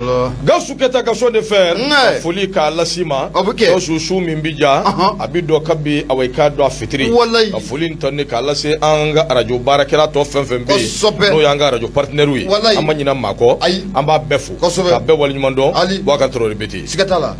Gawusu Keyita Gaston de fer foli k'a lase ma Gawusu su min bɛ ja a bɛ dɔn kabi awa i k'a dɔn a fitiri ka foli ni tanu k'a lase an ka arajo baarakɛla tɔ fɛn fɛn bɛ yen n'o y'an ka arajo partenaires ye an ma ɲinɛ maa kɔ an b'a bɛɛ fo ka bɛɛ waleɲuman dɔn Bubakari Tarawele Bete siga t'a la.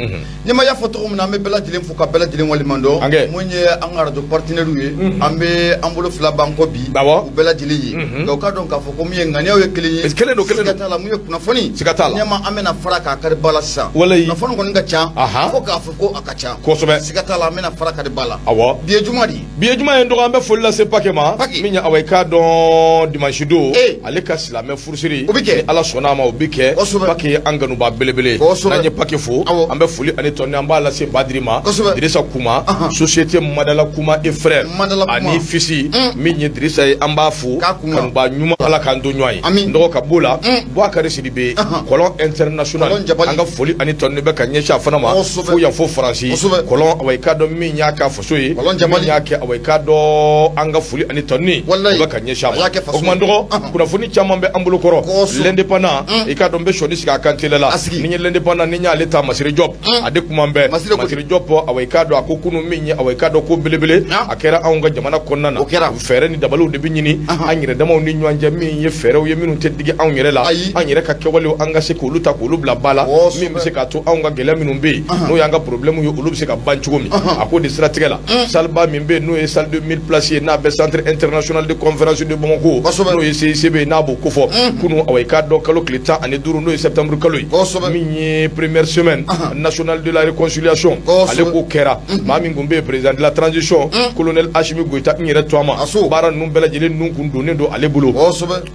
Ɲɛma y'a fɔ cogo min na, an bɛ bɛɛ lajɛlen fo ka bɛɛ lajɛlen waleɲuman dɔn. Mun ye an ka arajo partenaires ye, an bɛ an bolo fila b'an kɔ bi u bɛɛ lajɛlen ye, nka u k'a dɔn k'a fɔ ko min ye ŋaniyaw ye kelen ye, kelen don, kelen don, siga t'a la. Mun ye kunnafoni, siga t'a la. Ɲɛma, an bɛna fara k'a kari ba la sisan. Walayi, kunnafoni kɔni ka ca fo k'a fɔ ko a ka ca kosɛbɛ. Siga t'a la, an bɛna fara kari ba la. Awɔ. Bi ye juma de ye. Bi ye juma ye n dɔgɔ, an bɛ foli lase Pake ma, min ye awa i k'a dɔn dimanche don, ale ka silamɛ furusiri, o bɛ kɛ ni Ala sɔnna a ma, o bɛ kɛ. Pake ye an kanuba belebele, n'an ye Pake fo, an bɛ foli ani tanu an b'a lase Badiri ma, Dirisa Kuma, société Madala Kuma et frère, ani fils min ye Dirisa ye, an b'a fo, kanuba ɲuman, Ala k'an to ɲɔgɔn ye. N dɔgɔ, ka b'o la, Bubakari Sidibe, Kɔlɔn international, an ka foli ani tanu bɛ ka ɲɛsin a fana ma fo yan fo Faransi. Kɔlɔn, awa i k'a dɔn min y'a ka faso ye, min y'a kɛ, awa i k'a dɔn an ka foli ani tanu o bɛ ka ɲɛsin a ma. O tuma n dɔgɔ, kunnafoni caman bɛ an bolo kɔrɔ. L'Indépendant, i k'a dɔn n bɛ sɔni sigi a kan teliya la. Ni n ye L'Indépendant, ni n y'ale ta, Masire Jɔp, a de kuma bɛɛ Masire Jɔp, awa i k'a dɔn a ko kunun min ye, awa i k'a dɔn ko belebele a kɛra anw ka jamana kɔnɔna na. Fɛɛrɛ ni dabaliw de bɛ ɲini an yɛrɛ damaw ni ɲɔgɔn cɛ, min ye fɛɛrɛw ye minnu tɛ digi anw yɛrɛ la, an yɛrɛ ka kɛwalew, an ka se k'olu ta k'olu bila ba la, min bɛ se k'a to anw ka gɛlɛya minnu bɛ yen, n'o y'an ka problème ye, olu bɛ se ka ban cogo min. A ko de siratigɛ la, salle ba min bɛ yen, n'o ye salle de 1000 places ye, n'a bɛ Centre international de conférence de Bamako, n'o ye CICB, n'a b'o kofɔ kunun, awa i k'a dɔn kalo tile 15, n'o ye septembre kalo ye, min ye première semaine nationale de la réconciliation, ale ko kɛra. Maa min tun bɛ yen, président de la transition, colonel Assimi Goïta, n yɛrɛ to a ma, baara ninnu bɛɛ lajɛlen ninnu kun donnen don ale bolo.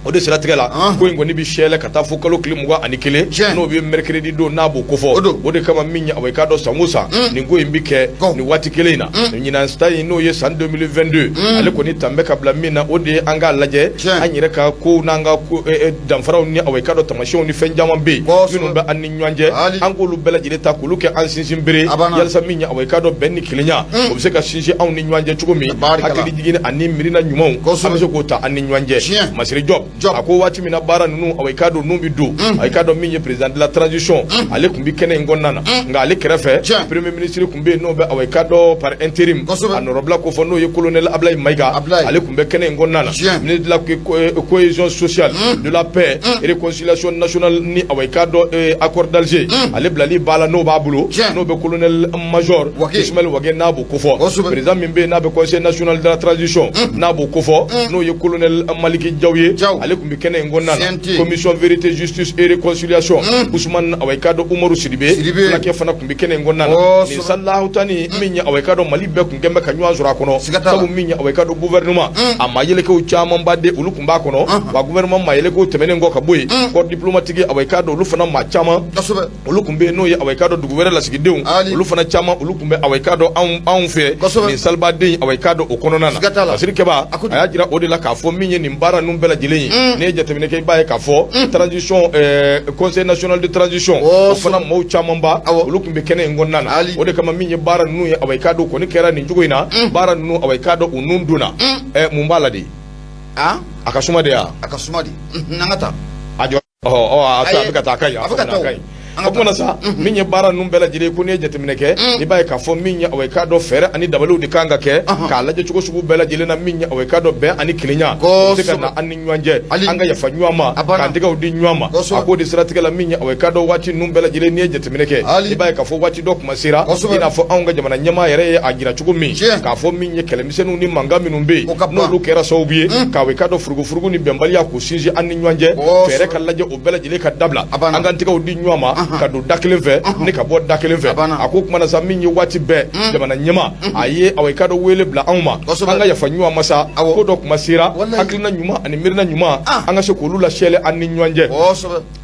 O de siratigɛ la, ko in kɔni bɛ sɛlɛ ka taa fo kalo tile 21, n'o bɛ mercredi don, n'a b'o kofɔ. O de kama, min ye awa i k'a dɔn san o san nin ko in bɛ kɛ nin waati kelen in na, ɲinan ta in, n'o ye san 2022, ale kɔni tan bɛ ka bila min na, o de ye an k'a lajɛ an yɛrɛ ka kow n'an ka danfaraw ni awa i k'a dɔn tamasiyɛnw ni fɛn caman bɛ yen minnu bɛ an ni ɲɔgɔn cɛ, an k'olu bɛɛ lajɛlen ta k'olu kɛ an sinsin bere, yalisa min ye awa i k'a dɔn bɛn ni kelenya o bɛ se ka sinsin anw ni ɲɔgɔn cɛ cogo min, hakili jigin ani miirina ɲumanw, an bɛ se k'o ta an ni ɲɔgɔn cɛ. Masire Jɔp a ko waati min na baara ninnu, awa i k'a dɔn ninnu bɛ don, a i k'a dɔn min ye président de la transition, ale tun bɛ kɛnɛ in kɔnɔna na, nka ale kɛrɛfɛ, premier ministre tun bɛ yen, n'o bɛ awa i k'a dɔn par intérim a nɔrɔbila ko fɔ, n'o ye colonel Ablaye Maïga, ale tun bɛ kɛnɛ in kɔnɔna na. Ministre de la Cohésion sociale, de la Paix et Réconciliation nationale ni awa i k'a dɔn accord d'Alger, ale bilali b'a la, n'o b'a bolo, n'o bɛ colonel major Ismaël Wagué, n'a b'o kofɔ. Président min bɛ yen, n'a bɛ Conseil national de la transition, n'a b'o kofɔ, n'o ye colonel Maliki Diaw ye, ale tun bɛ kɛnɛ in kɔnɔna na. Commission vérité, justice et réconciliation, Ousmane, awa i k'a dɔn Umaru Sidibe fulakɛ fana tun bɛ kɛnɛ in kɔnɔna na. Nin salahu tani min ye, awa i k'a dɔn Mali bɛɛ tun kɛn bɛ ka ɲɔgɔn sɔrɔ a kɔnɔ, sabu min ye, awa i k'a dɔn gouvernement a maa yɛlɛkɛw camanba de, olu tun b'a kɔnɔ. Wa gouvernement maa yɛlɛkɛw tɛmɛnen kɔ ka bɔ yen, corps diplomatique, awa i k'a dɔn olu fana maa caman, olu tun bɛ yen, n'o ye awa i k'a dɔn dugu wɛrɛ lasigidenw, olu fana caman, olu tun bɛ awa i k'a dɔn anw fɛ nin salibaden, awa i k'a dɔn o kɔnɔna na. Masiri Kɛba, a y'a jira o de la k'a fɔ min ye nin baara ninnu bɛɛ lajɛlen ye, n'i ye jateminɛ kɛ, i b'a ye k'a fɔ transition, Conseil national de transition, o fana maaw camanba, olu tun bɛ kɛnɛ in kɔnɔna na. O de kama, min ye baara ninnu ye, awa i k'a dɔn kɔni kɛra nin cogo in na, baara ninnu, awa i k'a dɔn u nun donna. Mun b'a la de? A ka suma de ya? A ka suma de, n'an ka taa. A jɔ, ɔ a bɛ ka taa, a ka ɲi, a ka ɲi. O kuma na sa, min ye baara ninnu bɛɛ lajɛlen, ko n'i ye jateminɛ kɛ, i b'a ye k'a fɔ min ye, awa i k'a dɔn fɛɛrɛ ani dabaliw de kan ka kɛ k'a lajɛ cogo sugu bɛɛ lajɛlen na, min ye, awa i k'a dɔn bɛn ani kelenya o bɛ se ka na an ni ɲɔgɔn cɛ, an ka yafa ɲɔgɔn ma, k'an tɛgɛw di ɲɔgɔn ma. A k'o de siratigɛ la, min ye, awa i k'a dɔn waati ninnu bɛɛ lajɛlen, n'i ye jateminɛ kɛ, i b'a ye k'a fɔ waati dɔ kuma sera, i n'a fɔ anw ka jamana ɲɛmaa yɛrɛ ye a jira cogo min k'a fɔ min ye kɛlɛmisɛnninw ni mankan minnu bɛ yen, n'olu kɛra sababu ye k'a i k'a dɔn furugufurugu ni bɛnbaliya k'o sinsin an ni ɲɔgɔn cɛ, fɛɛrɛ ka lajɛ, o bɛɛ lajɛlen ka dabila, an k'an tɛgɛw di ɲɔgɔn ma ka don da kelen fɛ ni ka bɔ da kelen fɛ. A ko kuma na sa, min ye waati bɛɛ jamana ɲɛmaa, a ye awa i k'a dɔn wele bila anw ma, an ka yafa ɲɔgɔn ma sa, ko dɔ kuma sera, hakilina ɲuman ani miirina ɲuman, an ka se k'olu lasɛlɛ an ni ɲɔgɔn cɛ,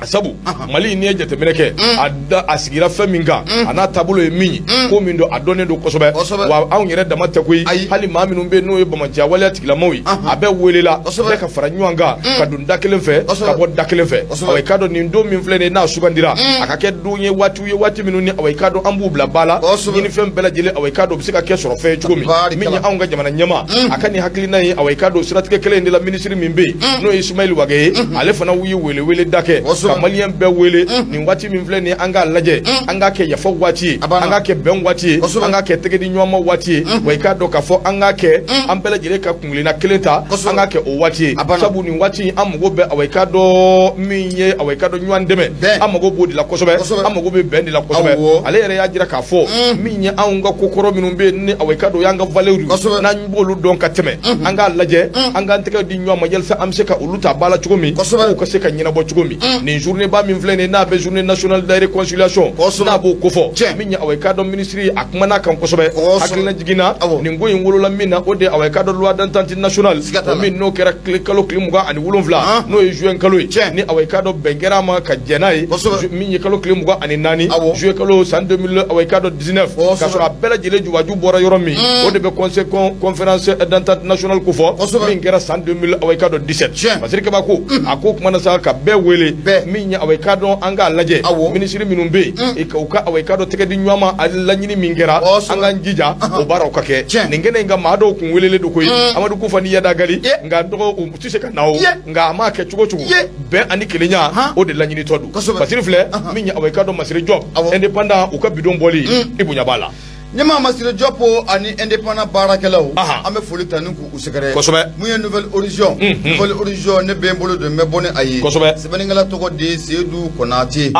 sabu Mali, n'i ye jateminɛ kɛ, a da a sigira fɛn min kan, a n'a taabolo ye min ye, ko min don, a dɔnnen don kosɛbɛ. Wa anw yɛrɛ dama tɛ koyi, hali maa minnu bɛ yen, n'o ye banbaanciya waleya tigilamaw ye, a bɛɛ welela, bɛɛ ka fara ɲɔgɔn kan ka don da kelen fɛ ka bɔ da kelen fɛ. Awa i k'a dɔn nin don min filɛ nin ye, n'a sugandira a A ka kɛ don ye, waatiw ye, waati minnu ni awa i k'a dɔn an b'u bila ba la, ɲinifɛn bɛɛ lajɛlen, awa i k'a dɔn u bɛ se ka kɛ sɔrɔ fɛn ye cogo min. Min ye anw ka jamana ɲɛmaa, a ka nin hakilina ye, awa i k'a dɔn siratigɛ kelen in de la, minisiri min bɛ yen, n'o ye Ismaël Wagué ye, ale fana ye welewele da kɛ ka maliyɛn bɛɛ wele nin waati min filɛ nin ye, an k'a lajɛ, an k'a kɛ yafa waati ye, an k'a kɛ bɛn waati ye, an k'a kɛ tɛgɛ di ɲɔgɔn ma waati ye. Wa i k'a dɔn k'a fɔ an k'a kɛ an bɛɛ lajɛlen ka kuntilenna kelen ta, an k'a kɛ o waati ye, sabu nin waati in an mago bɛ, awa i k'a dɔn min ye, awa i k'a dɔn ɲɔgɔn dɛmɛ, an mago b'o de la kosɛbɛ, an mago bɛ bɛn de la kosɛbɛ. Ale yɛrɛ y'a jira k'a fɔ min ye anw ka kokɔrɔ minnu bɛ yen ni awa i k'a dɔn o y'an ka valeurs, n'an b'olu dɔn ka tɛmɛ, an k'a lajɛ an k'an tɛgɛ di ɲɔgɔn ma yalisa an bɛ se ka olu ta ba la cogo min, k'u ka se ka ɲɛnabɔ cogo min. Nin journée ba min filɛ nin ye, n'a bɛ journée nationale de réconciliation, n'a b'o kofɔ, min ye awa i k'a dɔn minisiri a kumana a kan kosɛbɛ, hakilina jiginna nin ko in wolola min na, o de awa i k'a dɔn loi d'entente nationale, o min n'o kɛra kalo tile 27, n'o ye juin kalo ye, ni awa i k'a dɔn bɛn kɛra a ma ka jɛn n'a ye, min ye kalo tile 24 juillet kalo san 2000, awa i k'a dɔn 19, k'a sɔrɔ a bɛɛ lajɛlen jubaju bɔra yɔrɔ min, o de bɛ conseil conférence d'entente nationale kofɔ, min kɛra san 2000, awa i k'a dɔn 17. Masiri Kabako a ko kumana sa ka bɛɛ wele, min ye awa i k'a dɔn an k'a lajɛ minisiri minnu bɛ yen, u ka awa i k'a dɔn tɛgɛ di ɲɔgɔn ma, a laɲini min kɛra, an k'an jija o baaraw ka kɛ. Nin kɛnɛ in kan, maa dɔw kun welelen don koyi, Amadu Kufa ni Iyad Ag Ghali, nka dɔgɔ u tɛ se ka na o, nka a m'a kɛ cogo cogo, bɛn ani kelenya o de laɲinitɔ don. Basiri filɛ min ye, awa i k'a dɔn Masire Jɔp, indépendant, u ka bidon bɔli i bonya b'a la. Ɲɛmaa Masire Jɔp ani indépendant baarakɛlaw, an bɛ foli ta ni k'u sɛgɛrɛ. Mun ye Nouvel Horizon, Nouvel Horizon, ne bɛ n bolo don n bɛ bɔ ni a ye. Sɛbɛnnikɛla tɔgɔ de ye Seyidu Konate.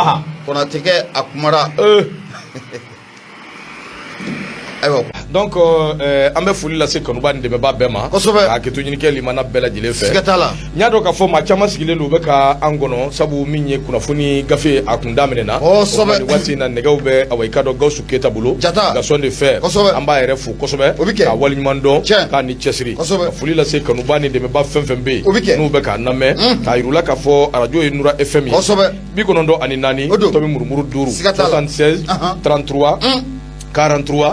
Konatekɛ a kumara. Ayiwa, donc an bɛ foli lase kanuba ni dɛmɛba bɛɛ ma, k'a hakɛto ɲini kɛ limana bɛɛ lajɛlen fɛ. Siga t'a la. N y'a dɔn k'a fɔ maa caman sigilen don, u bɛ ka an kɔnɔ, sabu min ye kunnafoni gafe a kun daminɛna. Nin waati in na, nɛgɛw bɛ awa i k'a dɔn Gawusu Keyita bolo. Jata. Gaston de fer. An b'a yɛrɛ fo kosɛbɛ. O bɛ kɛ. K'a waleɲuman dɔn. K'a ni cɛsiri. Ka foli lase kanuba ni dɛmɛba fɛn fɛn bɛ yen. O bɛ kɛ. N'u bɛ k'an lamɛn. K'a yir'u la k'a fɔ arajo ye Nura FM ye. 94 tomi murumuru 5. Siga t'a la. 76 33 43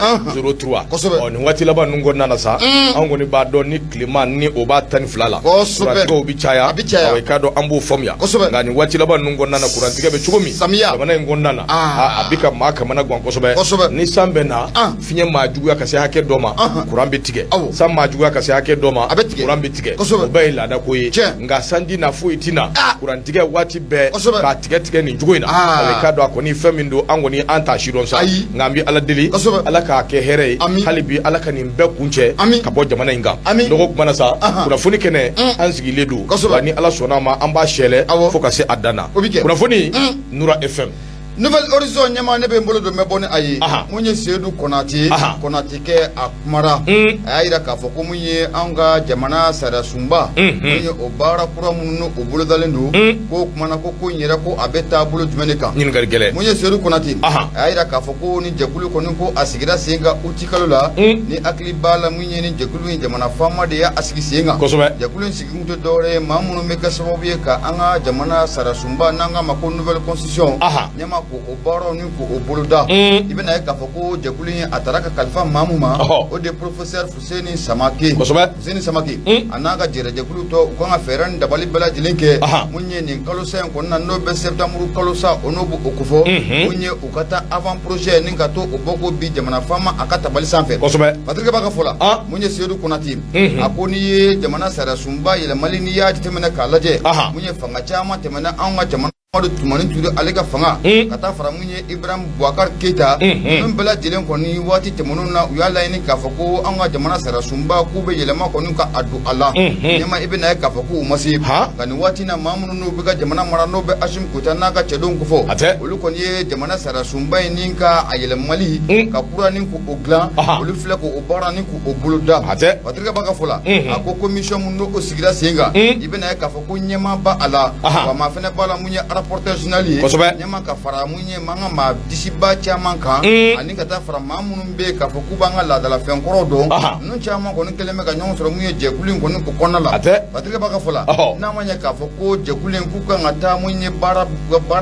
03. Ɔ nin waati laban ninnu kɔnɔna na sa, anw kɔni b'a dɔn ni tilema ni o b'a 12 la, kurantigɛw bɛ caya. A bɛ caya. Awɔ, i k'a dɔn an b'o faamuya. Nka nin waati laban ninnu kɔnɔna na, kurantigɛ bɛ cogo min samiya jamana in kɔnɔna na, a bɛ ka maa kamana gan kosɛbɛ. Ni san bɛ na, fiɲɛ maa juguya ka se hakɛ dɔ ma, kuran bɛ tigɛ. San maa juguya ka se hakɛ dɔ ma, a bɛ tigɛ. Kuran bɛ tigɛ. O bɛɛ ye laada ko ye. Nka sanji na foyi ti na, kurantigɛ waati bɛɛ k'a tigɛ tigɛ nin cogo in na, a k'a dɔn a kɔni fɛn min don, an kɔni an t'a si dɔn sa. Nka an bɛ Ala deli, Ala k'a kɛ hɛrɛ ye hali bi, Ala ka nin bɛɛ kuncɛ ka bɔ jamana in kan. Dɔgɔ kumana sa, kunnafoni kɛnɛ an sigilen don, wa ni Ala sɔnna a ma, an b'a sɛlɛ fo ka se a dan na. Kunnafoni Nura FM. Nouvel Horizon, ɲɛmaa, ne bɛ n bolo don n bɛ bɔ ni a ye. Mun ye Seyidu Konate ye, Konatekɛ a kumara, a y'a jira k'a fɔ ko mun ye an ka jamana sariyasunba, mun ye o baara kura minnu n'o bolodalen don, k'o kumana ko in yɛrɛ ko a bɛ taa bolo jumɛn de kan. Ɲininkali gɛlɛn. Mun ye Seyidu Konate, a y'a jira k'a fɔ ko ni jɛkulu kɔni ko a sigira sen kan uti kalo la, ni hakili b'a la, mun ye ni jɛkulu in jamana faama de y'a sigi sen kan. Jɛkulu in sigikun tɛ dɔwɛrɛ ye, maa minnu bɛ kɛ sababu ye ka an ka jamana sariyasunba n'an k'a ma ko nouvelle constitution, ɲɛmaa, ko o baaraw ni ko o boloda. I bɛna ye k'a fɔ ko jɛkulu in a taara ka kalifa maa min ma, o de ye professeur Fuseni Samake. Fuseni Samake a n'a ka jɛrɛjɛkulu tɔ, u kan ka fɛɛrɛ ni dabali bɛɛ lajɛlen kɛ mun ye nin kalosa in kɔnɔna, n'o bɛ septembre kalosa o n'o b'o kofɔ, mun ye u ka taa avant projet ni ka to o bɔ ko bi jamana faama a ka tabali sanfɛ. Patrick b'a ka fɔ la, mun ye Seyidu Konate, a ko n'i ye jamana sariyasunba yɛlɛmali, n'i y'a jateminɛ k'a lajɛ, mun ye fanga caman tɛmɛna anw ka jamana Amadu Tumani Ture ale ka fanga, ka taa fara mun ye Ibrahim Boubacar Keita, ninnu bɛɛ lajɛlen kɔni waati tɛmɛnenw na, u y'a laɲini k'a fɔ ko an ka jamana sariyasunba k'u bɛ yɛlɛma kɔni ka a don a la. Ɲɛma, i bɛna ye k'a fɔ k'u ma se, nka nin waati na, maa minnu n'u bɛ ka jamana mara, n'o bɛ Asimi Goyita n'a ka cɛdenw kofɔ, olu kɔni ye jamana sariyasunba in ni ka a yɛlɛmali ka kura ni k'o dilan, olu filɛ k'o baara ni k'o boloda. Patrick b'a ka fɔ la, a ko commission min n'o sigira sen kan, i bɛna ye k'a fɔ ko ɲɛmaa b'a a la, wa maa fana b'a la mun ye rapporteur général ye. Ɲɛmaa, ka fara mun ye an ka maa disiba caman kan, ani ka taa fara maa minnu bɛ yen k'a fɔ k'u b'an ka laadalafɛn kɔrɔw dɔn, ninnu caman kɔni kɛlen bɛ ka ɲɔgɔn sɔrɔ mun ye jɛkulu in kɔni o kɔnɔna la. Patrick b'a ka fɔ la, n'a ma ɲɛ k'a fɔ ko jɛkulu in k'u kan ka taa mun ye baara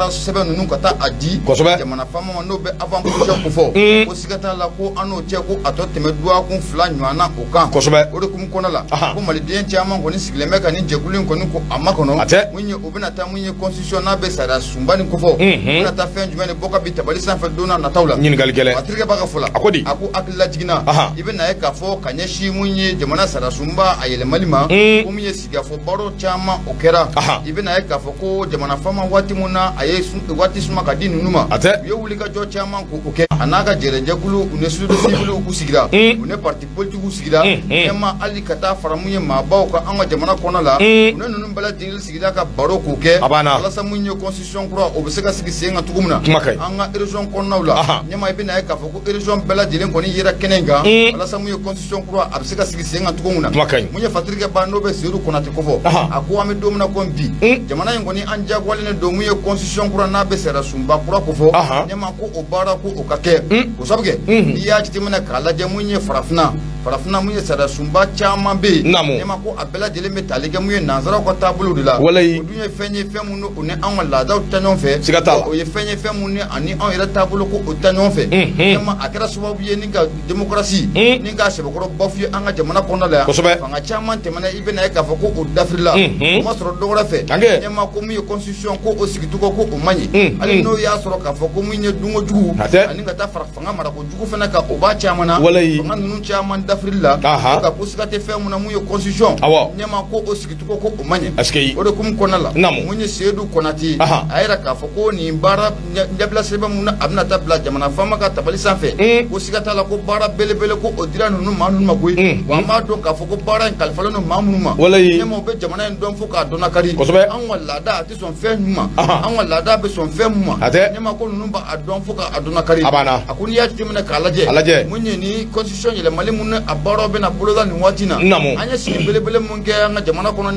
sɛbɛn ninnu ka taa a di jamana faama ma, n'o bɛ avant projet kofɔ, ko siga t'a la ko an n'o cɛ ko a tɔ tɛmɛ dɔgɔkun 2 ɲɔgɔn na o kan. O de hukumu kɔnɔ la, ko maliden caman kɔni sigilen bɛ ka nin jɛkulu in kɔni ko a makɔnɔ, mun ye u bɛna taa mun ye constitution n'a bɛ sariya sunba nin kofɔ, u bɛna taa fɛn jumɛn de bɔ ka bin tabali sanfɛ don n'a nataw la? Ɲininkali gɛlɛn. Patirikɛ b'a ka fɔ la. A ko di? A ko hakililajigin na, i bɛna ye k'a fɔ ka ɲɛsin mun ye jamana sariya sunba a yɛlɛmali ma, ko min ye sigikafɔ baro caman o kɛra, i bɛna ye k'a fɔ ko jamana faama waati mun na a ye waati suma ka di ninnu ma, A tɛ. u ye wulikajɔ caman k'o kɛ, a n'a ka jɛrɛjɛkulu, u ni société civile u sigira, u ni parti politique sigira, ɲɛma hali ka taa fara mun ye maabaw kan an ka jamana kɔnɔ la, u ni ninnu bɛɛ lajɛlen sigira ka baro k'o kɛ. A banna. Walasa mun ye constitution kura o bɛ se ka sigi sen kan cogo min na. Kuma ka ɲi. An ka région kɔnɔnaw la, ɲɛma, i bɛna ye k'a fɔ ko région bɛɛ lajɛlen kɔni yera kɛnɛ in kan, walasa mun ye constitution kura a bɛ se ka sigi sen kan cogo min na. Kuma ka ɲi. Mun ye Fatirikɛ Ba n'o bɛ Seyidu Konate kofɔ, a ko an bɛ don min na komi bi, jamana in kɔni an diyagoyalen don mun ye constitution kura n'a bɛ sariya sunba kura kofɔ, ɲɛma, ko o baara ko o ka kɛ o sabu kɛ n'i y'a jateminɛ k'a lajɛ mun ye farafinna mun ye sariya sunba caman bɛ yen, ɲɛma, ko a bɛɛ lajɛlen bɛ tali kɛ mun ye nanzaraw ka taabolo de la. O dun ye fɛn ye fɛn minnu o ni anw ka laadaw tɛ ɲɔgɔn fɛ. Siga t'a la. O ye fɛn ye fɛn minnu ni ani anw yɛrɛ taabolo ko o tɛ ɲɔgɔn fɛ. Ɲɛma, a kɛra sababu ye ni ka démocratie ni k'a sɛbɛkɔrɔ bafoué an ka jamana kɔnɔna la yan. Fanga caman tɛmɛna, i bɛna ye k'a fɔ ko o dafirila, o ma sɔrɔ dɔ wɛrɛ fɛ. Ɲɛma, ko mun ye constitution ko o sigicogo ko o man ɲi, hali n'o y'a sɔrɔ k'a fɔ ko mun ye dunko jugu ani ka taa fara fanga marako jugu fana kan, o b'a caman na, fanga ninnu caman dafirili la, nka ko siga tɛ fɛn mun na, mun ye constitution, ɲɛma, ko o sigicogo ko o man ɲi. O de hukumu kɔnɔna la, mun ye Seyidu Konate, a yira k'a fɔ ko nin baara ɲɛbila sɛbɛn mun na a bɛna taa bila jamana faama ka tabali sanfɛ, ko siga t'a la ko baara belebele ko o dira ninnu maa ninnu ma koyi. Wa an b'a dɔn k'a fɔ ko baara in kalifalen don maa minnu ma, ɲɛma, u bɛ jamana in dɔn fo k'a dɔn nakari. Anw ka laada a tɛ sɔn fɛn min ma, anw ka laada bɛ sɔn fɛn min ma, ɲɛma, ko ninnu b'a dɔn fo k'a dɔn nakari. A ko n'i y'a jateminɛ k'a lajɛ, mun ye ni constitution yɛlɛmali mun a baaraw bɛna boloda nin waati na, an ye sigi belebele mun kɛ an ka jamana kɔnɔ,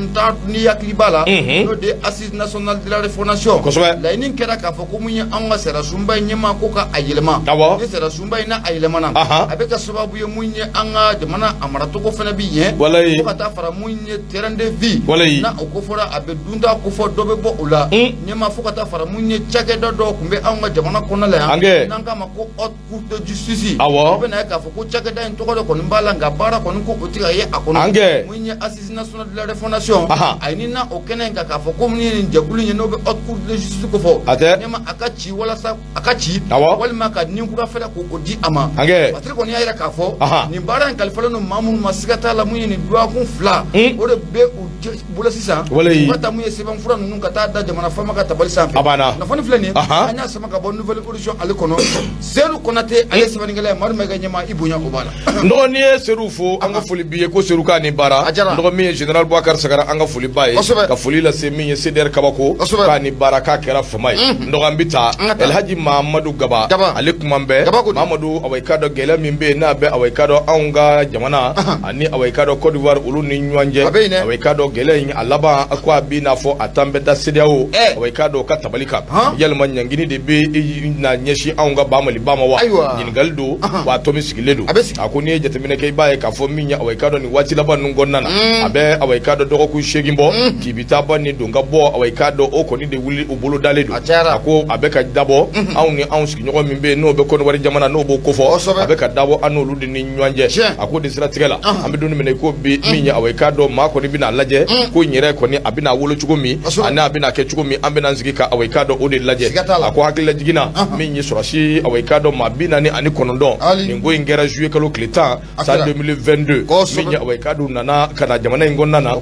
ni hakili b'a la, n'o de ye assise nationale de la refondation. Laɲini kɛra k'a fɔ ko mun ye anw ka sariya sunba in, ɲɛma, ko ka a yɛlɛma. Ni sariya sunba in n'a a yɛlɛmana, a bɛ kɛ sababu ye mun ye an ka jamana a maracogo fana bɛ ɲɛ, fo ka taa fara mun ye train de vie n'a o ko fɔra, a bɛ dunta ko fɔ, dɔ bɛ bɔ o la, ɲɛma, fo ka taa fara mun ye cakɛda dɔw tun bɛ anw ka jamana kɔnɔ la yan, n'an k'a ma ko haute cour de justice. I bɛna ye k'a fɔ ko cakɛda in tɔgɔ de kɔni b'a la, nka baara kɔni ko o tɛ ka ye a kɔnɔ. Mun ye assise nationale de la refondation, a ɲinina o kɛnɛ in kan k'a fɔ ko mun ye nin jɛkulu in ye n'o bɛ haute cour de justice ko fɔ, ɲɛma, a ka ci walasa a ka ci walima ka nin kura fɛnɛ k'o di a ma. Patiri kɔni y'a yira k'a fɔ nin baara in kalifalen don maa minnu ma, siga t'a la mun ye nin dɔgɔkun 2 o de bɛ u bolo sisan, u ka taa mun ye sɛbɛnfura ninnu ka taa da jamana faama ka tabali sanfɛ. Kunnafoni filɛ nin ye, an y'a sama ka bɔ Nouvelle Horizon ale kɔnɔ. Seyidu Konate ale sɛbɛnnikɛla ye. Madu Mayiga, ɲɛma, i bonya o b'a la. N dɔgɔ, n'i ye Seyidu fo, an ka foli b'i ye, ko Seyidu k'a ni baara. N dɔgɔ, min ye général Boubacar Sagara, an ka foli b'a ye, ka foli lase min ye CDR Kabako, k'a ni baara, k'a kɛra fama ye. N dɔgɔ, an bɛ taa Elhaji Mahamadu Gaba, ale kuma bɛɛ Mahamadu, awa i k'a dɔn gɛlɛya min bɛ yen n'a bɛ, awa i k'a dɔn anw ka jamana ani awa i k'a dɔn Côte d'Ivoire olu ni ɲɔgɔn cɛ, awa i k'a dɔn gɛlɛya in a laban ko a b'i n'a fɔ a tan bɛ da CEDEAO, awa i k'a dɔn o ka tabali kan, yalima ɲangini de bɛ na ɲɛsin anw ka ba Maliba ma wa? Ɲininkali don, wa a tɔ min sigilen don. A ko n'i ye jateminɛ kɛ, i b'a ye k'a fɔ min ye, awa i k'a dɔn nin waati laban ninnu kɔnɔna na, a bɛ awa i k'a dɔn dɔgɔkun 8 bɔ k'i bɛ taa ba ni don ka bɔ, awa i k'a dɔn o kɔni de wuli u bolo dalen don. A ko a bɛ ka dabɔ anw ni anw sigiɲɔgɔn min bɛ yen n'o bɛ Côte d'Ivoire jamana n'o b'o kofɔ, a bɛ ka dabɔ an n'olu de ni ɲɔgɔn cɛ. A ko de siratigɛ la, an bɛ don min na i ko bi, min ye awa i k'a dɔn maa kɔni bɛna lajɛ ko in yɛrɛ kɔni a bɛna wolo cogo min ani a bɛna kɛ cogo min, an bɛna sigi ka awa i k'a dɔn o de lajɛ. A ko hakililajigin na, min ye sɔrɔsi, awa i k'a dɔn maa 49, nin ko in kɛra juillet kalo tile 10 san 2022, min ye awa i k'a dɔn nana ka na jamana in kɔnɔna na,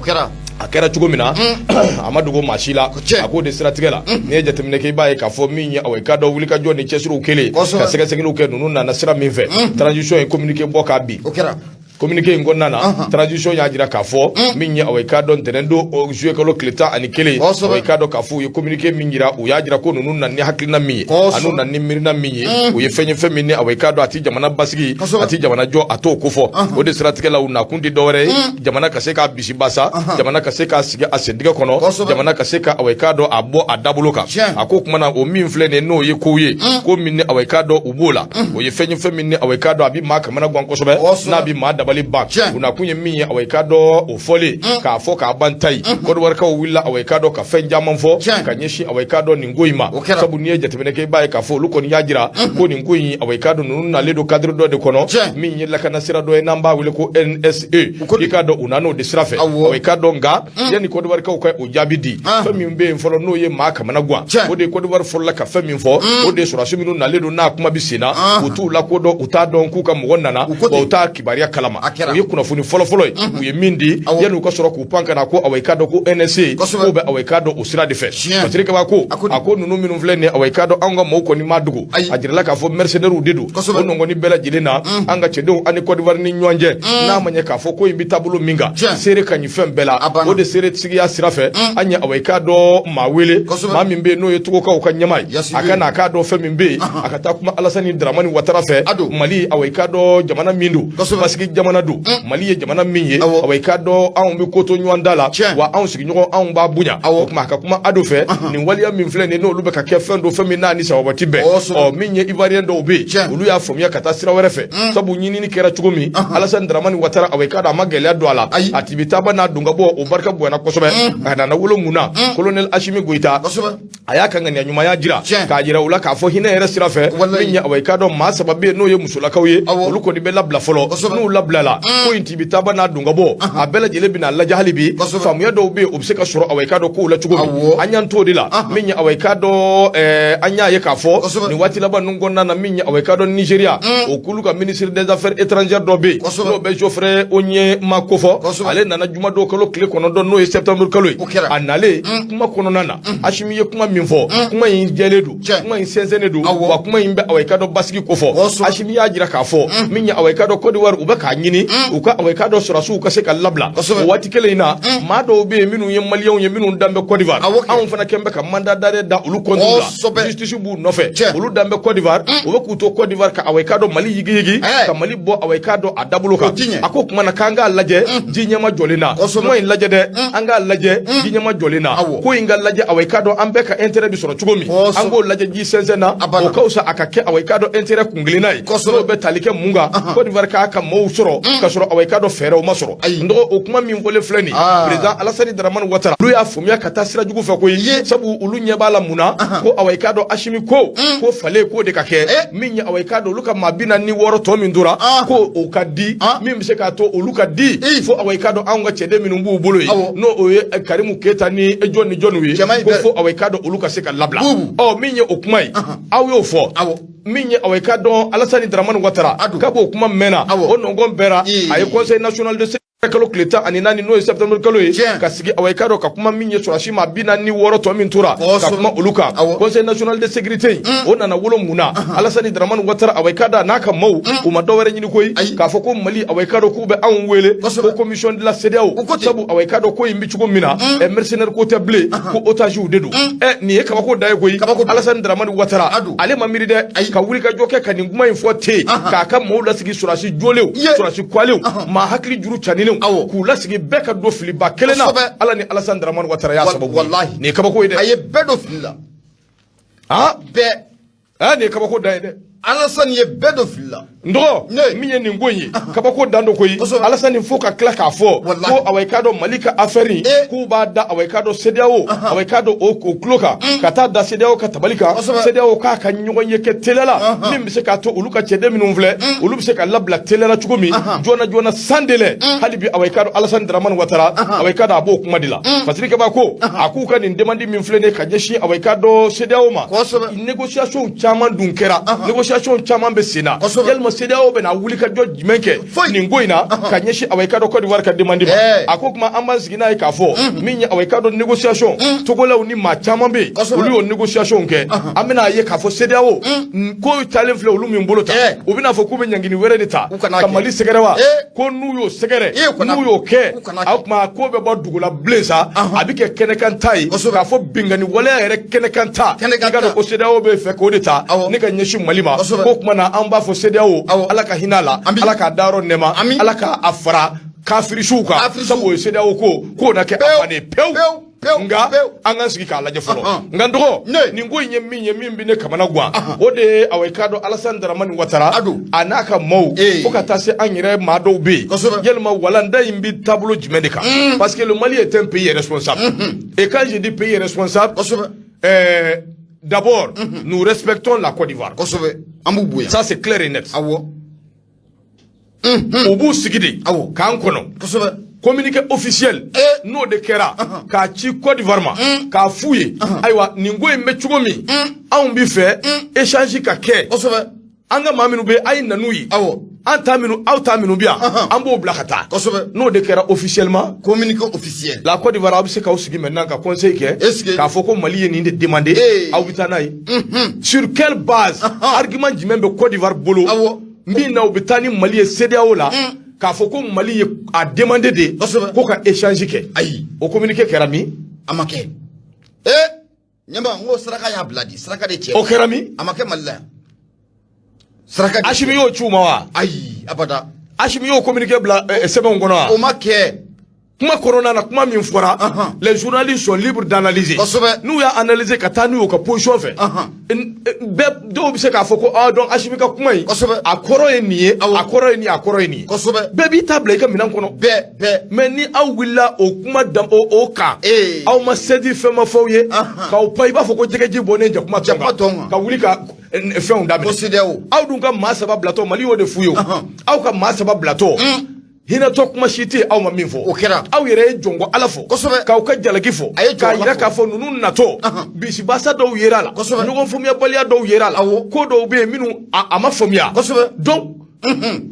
a kɛra cogo min na a ma dogo maa si la. A k'o de siratigɛ la, n'i ye jateminɛ kɛ, i b'a ye k'a fɔ min ye awa i k'a dɔn wulikajɔ ni cɛsiriw kɛlen ka sɛgɛsɛgɛliw kɛ, ninnu nana sira min fɛ, transition ye communiqué bɔ k'a bin. Communiqué in kɔnɔna na, transition y'a jira k'a fɔ min ye awa i k'a dɔn ntɛnɛn don juillet kalo tile 11, awa i k'a dɔn k'a fɔ u ye communiqué min jira, u y'a jira ko ninnu nana ni hakilina min ye ani nana ni miirina min ye, u ye fɛn ye fɛn min ni awa i k'a dɔn a ti jamana basigi, a ti jamana jɔ, a t'o kofɔ. O de siratigɛ la, u nakun tɛ dɔwɛrɛ ye jamana ka se k'a bisi basa, jamana ka se k'a sigi a sentigɛ kɔnɔ, jamana ka se ka awa i k'a dɔn a bɔ a dabolo kan. A ko kumana o min filɛ nin ye, n'o ye kow ye ko min ni awa i k'a dɔn u b'o la, o ye fɛn ye fɛn min ni awa i k'a dɔn a bɛ maa kamana gan kosɛbɛ, n'a bɛ maa dabali. dabali ban. U nakun ye min ye, awa i k'a dɔn o fɔlen k'a fɔ k'a ban ta ye, Kɔdiwarikaw wulila, awa i k'a dɔn ka fɛn caman fɔ ka ɲɛsin, awa i k'a dɔn nin ko in ma. Sabu n'i ye jateminɛ kɛ, i b'a ye k'a fɔ olu kɔni y'a jira ko nin ko in, awa i k'a dɔn ninnu nalen don cadre dɔ de kɔnɔ min ye lakana sira dɔ ye n'an b'a wele ko NSE. I k'a dɔn u nan'o de sira fɛ, awa i k'a dɔn. Nka yanni Kɔdiwarikaw ka o jaabi di, fɛn min bɛ yen fɔlɔ n'o ye maa kamana gan, o de ye Kɔdiwari fɔlɔla ka fɛn min fɔ, o de ye sɔrɔdasi minnu nalen don n'a kuma bɛ sen na, u t'u lakodɔn, u t'a dɔn k'u ka mɔgɔ nana, wa u t'a kibaruya kalama. O ye kunnafoni fɔlɔfɔlɔ ye u ye min di yanni u ka sɔrɔ k'u pan ka na ko awa i k'a dɔn ko NSE k'o bɛ, awa i k'a dɔn o sira de fɛ. Fasiri Kaba ko a ko ninnu minnu filɛ nin ye, awa i k'a dɔn anw ka maaw kɔni m'a dogo, a jirala k'a fɔ mercenaires de don. O nɔngɔni bɛɛ lajɛlen na, an ka cɛdenw ani Kɔdiwari ni ɲɔgɔn cɛ, n'a ma ɲɛ k'a fɔ ko in bɛ taabolo min kan, seere ka ɲi fɛn bɛɛ la. O de seeretigiya sira fɛ, an ye, awa i k'a dɔn maa wele, maa min bɛ yen n'o ye Togokaw ka ɲɛmaa ye, a ka na a k'a dɔn fɛn min bɛ yen, a ka taa kuma Alasani Daramani Watara fɛ. Mali, awa i k'a dɔn jamana min don, basigi jamana don. Mali ye jamana min ye, awa i k'a dɔn anw bɛ ko to ɲɔgɔn da la, wa anw sigiɲɔgɔn anw b'a bonya. O tuma a ka kuma Ado fɛ, nin waleya min filɛ nin, n'olu bɛ ka kɛ fɛn don, fɛn min n'a ni sababa ti bɛn. Ɔ min ye Ivoirien dɔw bɛ yen, olu y'a faamuya ka taa sira wɛrɛ fɛ, sabu ɲinini kɛra cogo min, Alasani Daramani Watara, awa i k'a dɔn a ma gɛlɛya don a la. A tibitaba n'a don ka bɔ, o barika bonyana kosɛbɛ. A nana wolo mun na? Colonel Asimi Goyita, a y'a ka ŋaniya ɲumanya jira k'a jira u la k'a fɔ hinɛ yɛrɛ sira fɛ, min ye, awa i k'a dɔn maa saba bɛ yen n'o ye musolakaw ye, olu kɔni bɛ labila fɔlɔ. N'u labilala, ko in tibitaba n'a don ka bɔ, a bɛɛ lajɛlen bɛna lajɛ. Hali bi faamuya dɔw bɛ yen, o bɛ se ka sɔrɔ, awa i k'a dɔn kow la cogo min, an y'an t'o de la. Min ye, awa i k'a dɔn an y'a ye k'a fɔ nin waati laban ninnu kɔnɔna na, min ye, awa i k'a dɔn Nigéria, o k'olu ka ministre des affaires étrangères dɔ bɛ yen n'o bɛ Geoffrey Onyema kofɔ, ale nana jumadon kalo tile 9, n'o ye septembre kalo ye. A nalen kuma kɔnɔna na, Asimi ye kuma min fɔ, kuma in jɛlen don, kuma in sɛnsɛnnen don, wa kuma in bɛ, awa i k'a dɔn basigi kofɔ. Asimi y'a jira k'a fɔ min ye, awa i k'a dɔn Côte d'Ivoire, u bɛ k'a ɲini u ka, awa i k'a dɔn sɔrɔdasiw ka se ka labila. O waati kelen in na, maa dɔw bɛ yen minnu ye maliyɛnw ye, minnu dan bɛ Côte d'Ivoire, anw fana kɛn bɛ ka mandat d'arrêt da olu contre la, justice b'u nɔfɛ, olu dan bɛ Côte d'Ivoire, u bɛ k'u to Côte d'Ivoire ka, awa i k'a dɔn Mali yigiyigi, ka Mali bɔ, awa i k'a dɔn a dabolo kan. A ko kuma na k'an k'a lajɛ ji ɲɛma jɔlen na, kuma in lajɛ dɛ, an k'a lajɛ ji ɲɛma jɔlen na, ko in ka lajɛ, awa i k'a dɔn an bɛɛ ka intérêt bɛ sɔrɔ cogo min, an k'o lajɛ ji sɛnsɛn na. O ka fisa a ka kɛ, awa i k'a dɔn intérêt kun kelenna ye, n'o bɛ tali kɛ mun kan? Côte d'Ivoire k'a ka maaw sɔrɔ ka sɔrɔ, awa i k'a dɔn fɛɛrɛw ma sɔrɔ. N dɔgɔ, o kuma min fɔlen filɛ nin, président Alasani Daramani Watara, olu y'a faamuya ka taa sira jugu fɛ koyi, sabu olu ɲɛ b'a la mun na ko, awa i k'a dɔn Asimi ko falen k'o de ka kɛ min ye, awa i k'a dɔn olu ka maa 46 tɔ min tora, ko o ka di, min bɛ se k'a to olu ka di fo, awa i k'a dɔn anw ka cɛden minnu b'u bolo yen, n'o o ye Karimu Keyita ni jɔn ni jɔnw ye, ko fo, awa i k'a dɔn olu ka se ka labila. Ɔ min ye o kuma ye, aw y'o fɔ min ye, awa i k'a dɔn Alasani Daramani Watara k'a b'o kuma mɛnna, o nɔngɔn bɛɛra. A ye conseil national de kalo tile 14, n'o ye septembre kalo ye, ka sigi, awa i k'a dɔn ka kuma min ye sɔrɔdasi maa 46 tɔ min tora, ka kuma olu kan. Conseil national de sécurité in, o nana wolo mun na? Alasani Daramani Watara, awa i k'a dɔn n'a ka maaw, u ma dɔwɛrɛ ɲini koyi k'a fɔ ko Mali, awa i k'a dɔn k'u bɛ anw wele ko commission de la CEDEAO, sabu awa i k'a dɔn ko in bɛ cogo min na, mercenaire ko tɛ bilen, ko otages de don. Nin ye kabako da ye koyi. Alasani Daramani Watara, ale ma miiri dɛ ka wuli ka jɔ kɛ ka nin kuma in fɔ ten, k'a ka maaw lasigi, sɔrɔdasi jolenw, sɔrɔdasi kwalenw, maa hakili juru caninenw, k'u lasigi, bɛɛ ka don filiba kelen na. Ala ni Alasani Daramani Watara y'a sababu ye. Nin ye kabako ye dɛ. A ye bɛɛ don fili la. Bɛɛ. Aa, nin ye kabako da ye dɛ. Alasani ye bɛɛ don fili la. N dɔgɔ, min ye nin ko in ye, kabako dan don koyi. Alasani fo ka tila k'a fɔ ko, awa i k'a dɔn Mali ka affaire in, k'u b'a da, awa i k'a dɔn CEDEAO, awa i k'a dɔn o tulo kan, ka taa da CEDEAO ka tabali kan, CEDEAO k'a ka ɲɔgɔn ye kɛ teliya la, min bɛ se k'a to olu ka cɛden minnu filɛ, olu bɛ se ka labila teliya la cogo min, joona joona, sans délai. Hali bi, awa i k'a dɔn Alasani Daramani Watara, awa i k'a dɔn a b'o kuma de la. Fasiri Kaba ko a k'u ka nin demande min filɛ nin ye ka ɲɛsin, awa i k'a dɔn CEDEAO ma, négociation caman dun kɛra, négociation caman bɛ sen na. Yalima CEDEAO bɛna wuli ka jɔ jumɛn kɛ nin ko in na ka ɲɛsin, awa i k'a dɔn Côte d'Ivoire ka demande ma? A ko kuma an b'an sigi n'a ye k'a fɔ min ye, awa i k'a dɔn négociation Togolɛw ni maa caman bɛ yen, olu y'o négociation kɛ. An bɛna ye k'a fɔ CEDEAO ko taalen filɛ olu min bolo ta, u bɛna fɔ k'u bɛ ɲangini wɛrɛ de ta ka Mali sɛgɛrɛ wa? Ko n'u y'o sɛgɛrɛ, n'u y'o kɛ, o tuma ko bɛ bɔ dugu la bilen sa, a bɛ kɛ kɛnɛkan ta ye, k'a fɔ binkanni waleya yɛrɛ kɛnɛkan ta. I k'a dɔn ko CEDEAO bɛ fɛ k'o de ta ne ka ɲɛsin Mali ma. Ko tuma na an b'a fɔ CEDEAO, Ala ka hinɛ a la, Ala k'a dayɔrɔ nɛɛma, Ala k'a fara kafirisiw kan, sabu o ye CEDEAO ko k'o na kɛ a bannen pewu. Pewu, Nka pewu. an k'an sigi k'a lajɛ fɔlɔ. Nka n dɔgɔ, nin ko in ye min ye, min bɛ ne kamana gan, o de ye, awa, i k'a dɔn, Alassane Dramane Ouattara A don. a n'a ka maaw, fo ka taa se an yɛrɛ maa dɔw bɛ yen. Yalima walanda in bɛ taabolo jumɛn de kan? Parce que le Mali est un pays responsable, et quand je dis pays responsable, d'abord, nous respectons la Côte d'Ivoire. Kosɛbɛ, an b'u bonya. Ça, c'est clair et net. U b'u sigi de k'an kɔnɔ. Communiqué officiel, n'o de kɛra k'a ci Côte d'Ivoire ma, k'a f'u ye: ayiwa, nin ko in bɛ cogo min, anw bi fɛ échange ka kɛ. An ka maa minnu bɛ, a ye na n'u ye. An ta minnu, aw ta minnu bɛ yan, an b'o bila ka taa. N'o de kɛra officiellement, Communiqué officiel, la Côte d'Ivoire, aw bɛ se k'aw sigi maintenant ka conseil kɛ k'a fɔ ko Mali ye nin de demandé, aw bɛ taa n'a ye. Sur quelle base? Argument jumɛn bɛ Côte d'Ivoire bolo min na u bɛ taa ni Mali ye CEDEAO la, k'a fɔ ko Mali ye a demandé de ko ka échange kɛ? Ayi. O communiqué kɛra min? A ma kɛ. Ɲɛma, n ko saraka y'a bila di, saraka de cɛ. O kɛra min? A ma kɛ Mali la yan, saraka de. Assimi y'o ci u ma wa? Ayi, abada. Assimi y'o communiqué bila sɛbɛnw kɔnɔ wa? O ma kɛ. Kuma kɔnɔna na, kuma min fɔra, les journalistes sont libres d'analyser. N'u y'a analyser ka taa n'u y'u ka position fɛ, bɛɛ dɔw bɛ se k'a fɔ ko ah, donc Assimi ka kuma in, a kɔrɔ ye nin ye, a kɔrɔ ye nin ye, a kɔrɔ ye nin ye. Bɛɛ b'i ta bila i ka minɛn kɔnɔ. Bɛɛ, bɛɛ. Mais ni aw wulila o kuma dam o kan, aw ma sɛdi, fɛn ma fɔ aw ye, k'aw pan i b'a fɔ ko jɛgɛji bɔnnen jakuma tɔn Jakuma tɔn kan. ka wuli ka fɛnw daminɛ. Ko CEDEAO. Aw dun ka maa saba bilatɔ, Mali y'o de f'u ye o. Aw ka maa saba bilatɔ, hinɛtɔ kuma si tɛ yen aw ma min fɔ. O kɛra. Aw yɛrɛ ye jɔnko Ala fɔ, k'aw ka jalaki fɔ, A ye jɔnko k'a Ala yira fɔ. k'a fɔ ninnu natɔ, bisibasa dɔw yera a la, ɲɔgɔn faamuyabaliya dɔw yera a la, ko dɔw bɛ yen minnu a ma faamuya. Donc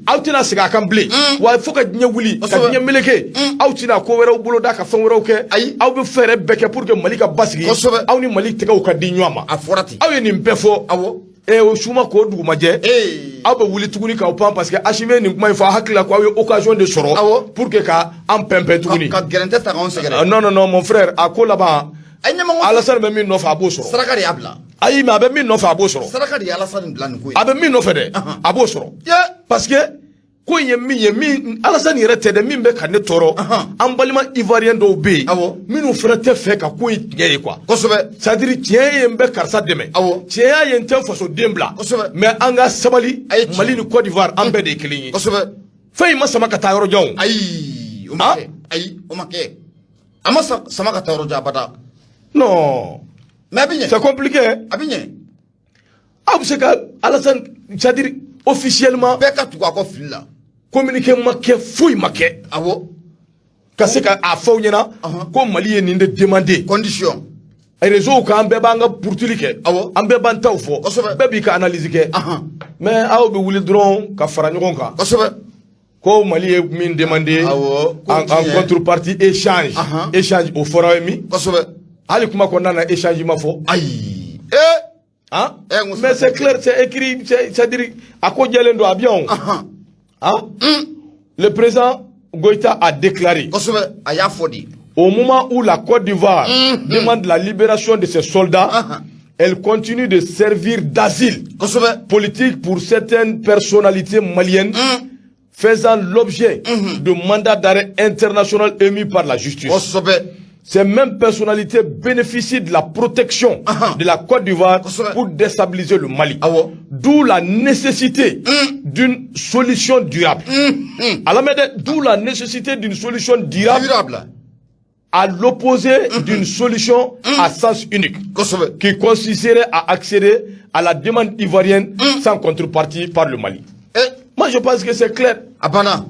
aw tɛna segin a kan bilen wa, fo ka diɲɛ wuli ka diɲɛ meleke, aw tɛna ko wɛrɛw boloda ka fɛn wɛrɛw kɛ. Ayi. Aw bɛ fɛɛrɛ bɛɛ kɛ pour que Mali ka basigi, aw ni Mali tɛgɛw ka di ɲɔgɔn ma. A fɔra ten. Aw ye nin bɛɛ fɔ. O suma k'o dugumajɛ, aw bɛ wuli tuguni k'aw pan, parce que Assimi ye nin kuma in fɔ, aw hakili la ko aw ye occasion de sɔrɔ pour que ka an pɛnpɛn tuguni. Ka gɛrɛntɛ ta k'anw sɛgɛrɛ. Non, non, non, mon frère, a ko laban, A ye ɲɛmɔgɔ. Alassane bɛ min nɔfɛ, a b'o sɔrɔ. Saraka de y'a bila. Ayi, mais a bɛ min nɔfɛ, a b'o sɔrɔ. Saraka de ye Alassane bila nin ko ye. A bɛ min nɔfɛ dɛ, a b'o sɔrɔ. Parce que ko in ye min ye, min Alassane yɛrɛ tɛ dɛ, min bɛ ka ne tɔɔrɔ, an balima Ivoirien dɔw bɛ yen minnu fana tɛ fɛ ka ko in tiɲɛ ye, quoi. C'est à dire, tiɲɛ ye n bɛ karisa dɛmɛ, tiɲɛ ye n tɛ n fasoden bila. Mais an ka sabali. A ye tiɲɛ. Mali ni Côte d'Ivoire, an bɛɛ de ye kelen ye. Fɛn in ma sama ka taa yɔrɔ jan o. Ayi, o ma Ah? kɛ. Ayi, o ma kɛ. A ma sama ka taa yɔrɔ jan abada. Non. Mais a bɛ ɲɛ. C'est compliqué, hein? A bɛ ɲɛ. Aw bɛ se ka Alassane, c'est à dire officiellement, Bɛɛ ka tugu a kɔ fili la. communiqué ma kɛ, foyi ma kɛ, ka se ka a fɔ aw ɲɛna ko Mali ye nin de demandé. Condition. Réseau kan, an bɛɛ b'an ka purutili kɛ, an bɛɛ b'an taw fɔ, bɛɛ b'i ka analyse kɛ. Mais aw bɛ wuli dɔrɔn ka fara ɲɔgɔn kan ko Mali ye min demandé Ko en tiɲɛ. contrepartie, échange. Échange, o fɔra ye min? Hali kuma kɔnɔna na, échange ma fɔ. Ayi. Hein? Eh, n ko Mais c'est clair, c'est écrit, c'est-à-dire a ko jɛlen don, a bɛ yan o. Hein? Le président Goïta a déclaré: Kosɛbɛ, a y'a fɔ de. Au moment où la Côte d'Ivoire demande la libération de ses soldats, elle continue de servir d'asile politique pour certaines personnalités maliennes faisant l'objet de mandats d'arrêt international émis par la justice. Ces mêmes personnalités bénéficient de la protection de la Côte d'Ivoire pour déstabiliser le Mali. D'où la nécessité d'une solution durable. Alors, mais d'où la nécessité d'une solution durable Durable. à l'opposé d'une solution à sens unique qui consisterait à accéder à la demande ivoirienne sans contrepartie par le Mali. Moi, je pense que c'est clair. A banna.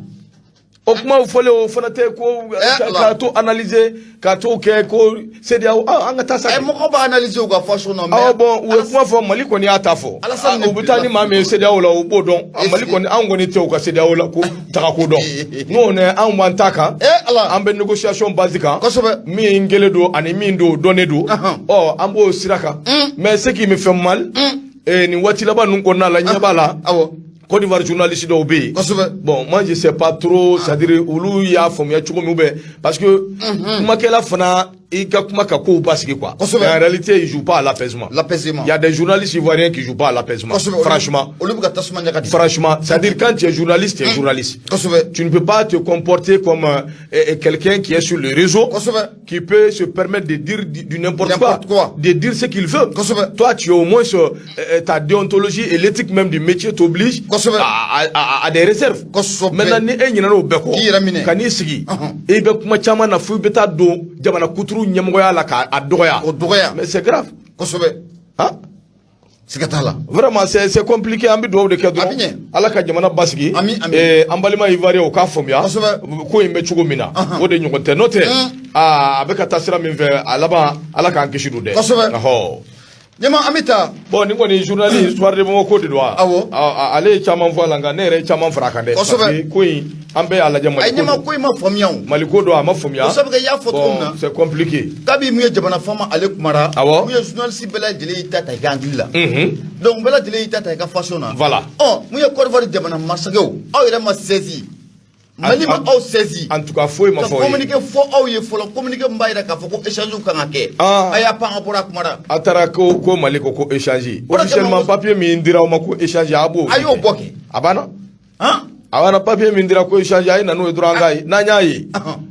O kuma fɔlen, o fana tɛ ko Ala. ka to analyser, ka to kɛ ko CEDEAO, ah, an ka taa sa. Mɔgɔ b'a analyser u ka façon na, mais Awɔ, bon, u ye kuma fɔ, Mali kɔni y'a ta fɔ. Alassane Ah, u bɛ taa ni maa min ye CEDEAO la, u b'o dɔn. Ah, Mali kɔni, anw kɔni tɛ u ka CEDEAO la ko taga ko dɔn. N'o nɛ, anw b'an ta kan. Ala. An bɛ négociation base kan. Min kelen don ani min don, o dɔnnen don. Ɔ, an b'o sira kan. Mais ce qui me fait mal, nin waati laban ninnu kɔnɔna la, ɲɛ b'a la. Côte d'Ivoire journaliste dɔw bɛ yen. Bon, moi je sais pas trop, c'est-à-dire olu y'a faamuya cogo min, ou bien parce que kumakɛla fana i ka kuma ka kow basigi quoi. Kosɛbɛ. Mais en réalité, ils jouent pas à l'apaisement. L'apaisement. Il y a des journalistes ivoiriens qui jouent pas à l'apaisement. Kosɛbɛ. Franchement. Olu bɛ ka tasuma ɲaga de. Franchement, c'est-à-dire quand tu es journaliste, tu es journaliste. Kosɛbɛ. Tu ne peux pas te comporter comme quelqu'un qui est sur le réseau, Kosɛbɛ. qui peut se permettre de dire du n'importe quoi, N'importe quoi. De dire ce qu'il veut. Kosɛbɛ. Toi, tu es au moins ta déontologie et l'éthique même du métier t'oblige Kosɛbɛ. à des réserves. Kosɛbɛ. Maintenant, ni e ɲinɛna o bɛɛ kɔ, K'i yɛrɛ minɛ. ka n'i sigi, Ɔhɔn. i bɛ kuma caman na fo i bɛ taa don jamana kuturu ɲɛmɔgɔya la k'a dɔgɔya. O dɔgɔya. Mais c'est grave. Kosɛbɛ. Hein? Siga t'a la. Vraiment, c'est compliqué. An bɛ dugawu de kɛ A bɛ dɔrɔn. ɲɛ. Ala ka jamana basigi. Ami, ami. An balima Ivoirien, u k'a faamuya. Kosɛbɛ. Ko in bɛ cogo min na, o de ɲɔgɔn tɛ. N'o tɛ, aa, a bɛ ka taa sira min fɛ, a laban, Ala k'an kisi don dɛ. Kosɛbɛ. Ɔhɔ. Ɲɛma, an bɛ taa. Bon, nin kɔni journal Histoire de Bamako de don wa? Awɔ. Ale ye caman fɔ a la, nka ne yɛrɛ ye caman fara a kan dɛ. Kosɛbɛ. Parce que ko in, an bɛɛ y'a lajɛ, A ye Mali ko ɲɛma don. ko in ma faamuya o. Mali ko don, a ma faamuya. O sabu kɛ i y'a fɔ cogo min na. Bon, c'est compliqué. Kabi mun ye jamana faama ale kumara. Awɔ. Mun ye journaliste bɛɛ lajɛlen y'i ta ta i ka hakili la. Donc bɛɛ lajɛlen y'i ta ta i ka façon na. Voilà. Ɔ, mun ye Côte d'Ivoire jamana masakɛw, aw yɛrɛ ma saisi. Mali ma aw saisi. En tout cas, foyi ma Ka fɔ aw ye. communiqué fɔ aw ye fɔlɔ, communiqué min b'a jira k'a fɔ ko échange kan ka kɛ. Ah. A y'a pan a bɔra a kumara. A taara ko Mali ko échange. O de kama Officiellement, papier min dira aw ma ko échange, a b'o. A y'o bɔ kɛ. A banna. Han? A banna, papier min dira ko échange, a ye na n'o ye dɔrɔn, an k'a ye. N'an y'a ye,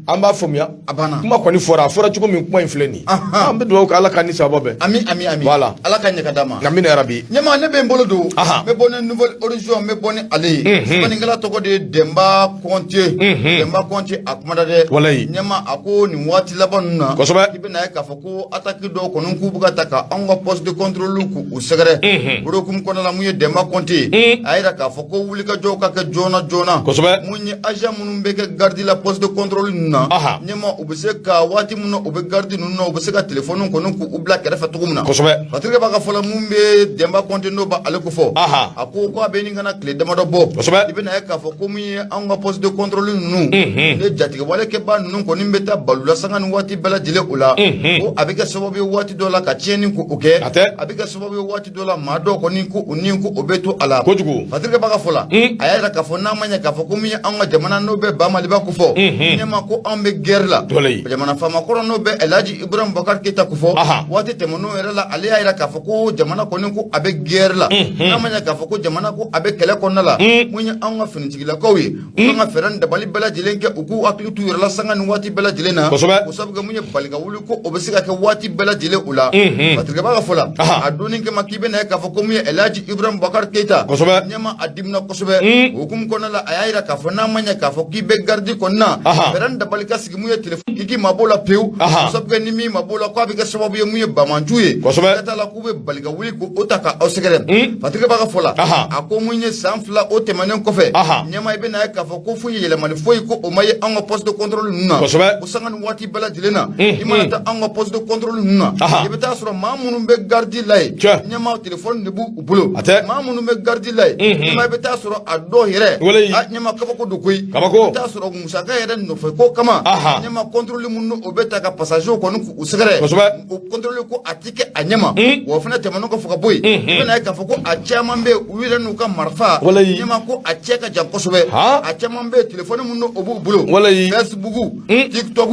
an b'a faamuya. A banna. Kuma kɔni fɔra, a fɔra cogo min, kuma in filɛ nin ye. An bɛ dugawu kɛ, Ala ka ni sababa bɛn. Ami, ami, ami. Voilà. Ala ka ɲɛ ka d'a ma. Amina yarabi. Ɲɛma, ne bɛ n bolo don. Ahan. N bɛ bɔ ni Nouvel Horizon, n bɛ bɔ ni ale ye. Sɛbɛnnikɛla tɔgɔ de ye Denba Kɔnte. Denba Kɔnte, a kumana dɛ. Walayi. Ɲɛma, a ko nin waati laban ninnu na. Kosɛbɛ. I bɛna ye k'a fɔ ko attaque dɔw kɔni k'u bɛ ka ta ka anw ka poste de contrôle k'u sɛgɛrɛ. O de hukumu kɔnɔna la, mun ye Denba Kɔnte ye. A yira k'a fɔ ko wulikajɔw ka kɛ joona joona. Kosɛbɛ. Mun ye agent minnu bɛ kɛ garde la poste de contrôle ninnu na. Ɲɛma, u bɛ se ka waati min na u bɛ garde ninnu na, u bɛ se ka téléphone kɔni k'u bila kɛrɛfɛ cogo min na. Kosɛbɛ. Patrick b'a ka fɔlɔ, mun bɛ Denba Kɔnte n'o b'ale ko fɔ. A ko a bɛ nin kana tile damadɔ bɔ. Kosɛbɛ. I bɛna ye k'a fɔ ko mun ye anw ka poste de contrôle ninnu. Ne jatigɛwale kɛbaa ninnu kɔni bɛ taa balula sanga ni waati bɛɛ lajɛlen o la. Ko a bɛ kɛ sababu ye waati dɔ la ka tiɲɛni ko o kɛ. A tɛ. A bɛ kɛ sababu ye waati dɔ la, maa dɔw kɔni ko u ni ko o bɛ to a la. Kojugu. Patrick b'a ka fɔ la. A y'a jira k'a fɔ n'a ma ɲɛ k'a fɔ ko min ye anw ka jamana n'o bɛ Ba Maliba ko fɔ. Ɲɛma, ko anw bɛ guerre la. Walayi. Jamana faama kɔrɔ n'o bɛ El Hadji Ibrahim Boubacar Keita ko fɔ. Waati tɛmɛnenw yɛrɛ la, ale y'a jira k'a fɔ ko jamana kɔni ko a bɛ guerre la. N'a ma ɲɛ k'a fɔ ko jamana ko a bɛ kɛlɛ kɔnɔna la. Mun ye anw ka finitigilakaw ye, u kan ka fɛɛrɛ ni dabali bɛɛ lajɛlen kɛ, u k'u hakili t'u yɛrɛ la sanga ni waati bɛɛ lajɛlen na. Kosɛbɛ. O sabu kɛ mun ye bali ka wuli ko o bɛ se ka kɛ waati bɛɛ lajɛlen o la. Patrick b'a ka fɔ la. A donni kama k'i bɛna ye k'a fɔ ko mun ye El Hadji Ibrahim Boubacar Keita. Kosɛbɛ. Ɲɛma, a dimina kosɛbɛ. O hukumu kɔnɔna la, a y'a jira k'a fɔ n'a ma ɲɛ k'a fɔ k'i bɛ garde kɔnɔna na. Fɛɛrɛ ni dabali ka sigi mun ye téléphone k'i mabɔ la pewu. O sabu kɛ ni min mabɔ la, k'a bɛ kɛ sababu ye mun ye bamanju ye. Kosɛbɛ. Ka taa la k'u bɛ bali ka wuli k'o ta ka aw sɛgɛrɛ. Patrick b'a ka fɔ la. A ko mun ye san 2 o tɛmɛnen kɔfɛ. Ɲɛma, i bɛna ye k'a fɔ ko foyi yɛlɛmali foyi ko o ma ye anw ka poste de contrôle ninnu na. Kosɛbɛ. O sanga ni waati bɛɛ lajɛlen na. I mana taa anw ka poste de contrôle ninnu na. I bɛ taa sɔrɔ maa minnu bɛ garde la yen. Tiɲɛ. Ɲɛma, téléphone de b'u bolo. A tɛ. Maa minnu bɛ garde la yen. Ɲɛma, i bɛ taa sɔrɔ a dɔw yɛrɛ. Walayi. A ɲɛma, kabako don koyi. Kabako. I bɛ taa sɔrɔ musaka yɛrɛ nɔfɛ ko kama. Ɲɛma, contrôle minnu o bɛ ta ka passager kɔni k'u sɛgɛrɛ. Kosɛbɛ. O contrôle ko a ti kɛ a ɲɛma. Wa o fana tɛmɛnen kɔfɛ ka bɔ yen. I bɛna ye k'a fɔ ko a caman bɛ yen, u yɛrɛ n'u ka marifa. Walayi. Ɲɛma, ko a cɛ ka jan kosɛbɛ. A caman bɛ yen, téléphone minnu o b'u bolo. Walayi. Facebook, TikTok,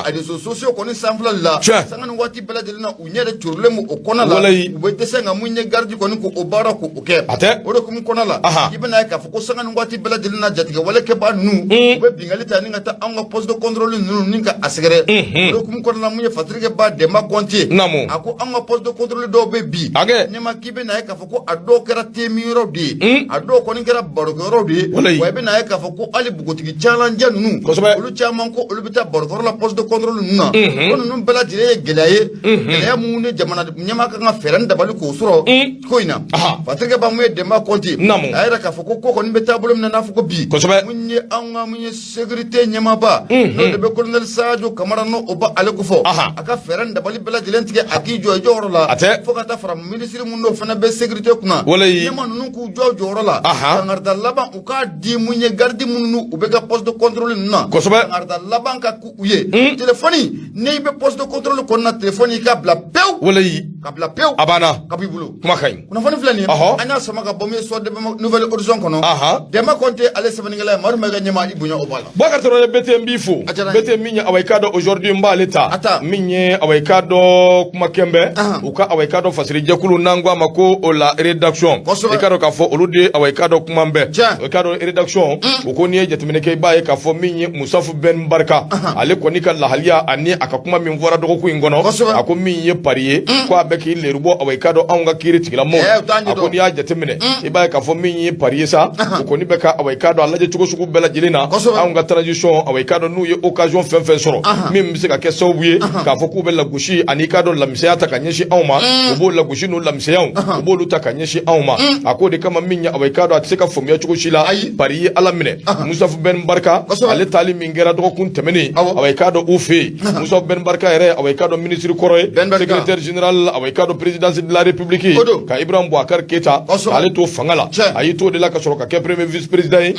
réseaux sociaux kɔni sanfɛla la. Tiɲɛ. Sanga ni waati bɛɛ lajɛlen na, u ɲɛ de curulen b'o o kɔnɔ la. Walayi. U bɛ dɛsɛ nka mun ye garde kɔni k'o baara k'o kɛ. A tɛ. O de hukumu kɔnɔ la. I bɛna ye k'a fɔ ko sanga ni waati bɛɛ lajɛlen na, jatigɛwale kɛbaa ninnu. U bɛ binkanni ta ni ka taa anw ka poste de contrôle ninnu ni ka a sɛgɛrɛ. O de hukumu kɔnɔna la, mun ye Patrick Ba Denba Kɔnte. Naamu. A ko anw ka poste de contrôle dɔw bɛ bi. A kɛ. Ɲɛma, k'i bɛna ye k'a fɔ ko a dɔw kɛra temiyɔrɔ de ye. A dɔw kɔni kɛra barokɛyɔrɔ de ye. Walayi. Wa i bɛna ye k'a fɔ ko hali npogotigi camanjɛ ninnu. Kosɛbɛ. Olu caman ko olu bɛ taa barokɛyɔrɔ la poste de contrôle ninnu na. Ko ninnu bɛɛ lajɛlen ye gɛlɛya ye. Gɛlɛya mun ni jamana ɲɛmaa kan ka fɛɛrɛ ni dabali k'o sɔrɔ ko in na. Patrick Ba mun ye Denba Kɔnte. Naamu. A yɛrɛ k'a fɔ ko ko kɔni bɛ taabolo min na n'a fɔ ko bi. Kosɛbɛ. Mun ye anw ka mun ye sécurité ɲɛmaaba. N'o de bɛ colonel Sadio Kamara n'o o b'ale ko fɔ. A ka fɛɛrɛ ni dabali bɛɛ lajɛlen tigɛ, a k'i jɔ i jɔyɔrɔ la. A tɛ. Fo ka taa fara minisiri mun n'o fana bɛ sécurité kunna. Walayi. Ɲɛmaa ninnu k'u jɔ u jɔyɔrɔ la. Kangarida laban u k'a di mun ye garde minnu u bɛ ka poste de contrôle ninnu na. Kosɛbɛ. Kangarida laban ka k'u ye. Téléphone, n'i bɛ poste de contrôle kɔnɔna, téléphone i k'a bila pewu. Walayi. Ka bila pewu. A banna. Ka b'i bolo. Kuma ka ɲi. Kunnafoni filɛ nin ye. An y'a sama ka bɔ min ye soit Nouvel Horizon kɔnɔ. Denba Kɔnte ale sɛbɛnnikɛla ye, Madu Mayiga ɲɛmaa, i bonya o b'a la. Boubacar Traoré BT, n b'i fo. fo. A diyara n ye. Bete min ye, awa, i k'a dɔn, aujourd'hui n b'ale ta. A ta. Min ye, awa, i k'a dɔn, kuma kɛnbɛ u ka, awa, i k'a dɔn, fasiri jɛkulu n'an ko a ma ko o la rédaction. I k'a dɔn k'a fɔ olu de, awa, i k'a dɔn, kuma bɛɛ. I k'a dɔn, rédaction, u ko n'i ye jateminɛ kɛ, i b'a ye k'a fɔ min ye Musafu Ben Barika, ale kɔni ka lahaliya ani a ka kuma min fɔra dɔgɔkun in kɔnɔ, a ko min ye Paris ye, ko a bɛ k'i leru bɔ, awa, i k'a dɔn, anw ka kiiri tigilamɔgɔw. A ko n'i y'a jateminɛ, i b'a ye k'a fɔ min ye Paris ye sa, u kɔni bɛ ka, awa, i k'a dɔn, a lajɛ cogo sugu bɛɛ lajɛlen na, anw ka transition, awa, i k'a dɔn, n'u ye occasion fɛn fɛn sɔrɔ min bɛ se ka kɛ sababu ye k'a fɔ k'u bɛ lagosi ani i k'a dɔn lamisɛnya ta ka ɲɛsin anw ma, u b'o lagosi n'o lamisɛnyaw, u b'olu ta ka ɲɛsin anw ma. A k'o de kama min ye, awa, i k'a dɔn, a tɛ se ka faamuya cogo si la. Paris ye Ala minɛ, Musafu Ben Barika, ale taali min kɛra dɔgɔkun tɛmɛnen, awa, i k'a dɔn, u fɛ yen, Musafu Ben Barika yɛrɛ, awa, i k'a dɔn, ministre kɔrɔ ye, secrétaire général, awa, i k'a dɔn, présidence de la République, ka Ibrahim Boubacar Keita ale to fanga la, a y'i to de la ka sɔrɔ ka kɛ premier vice président ye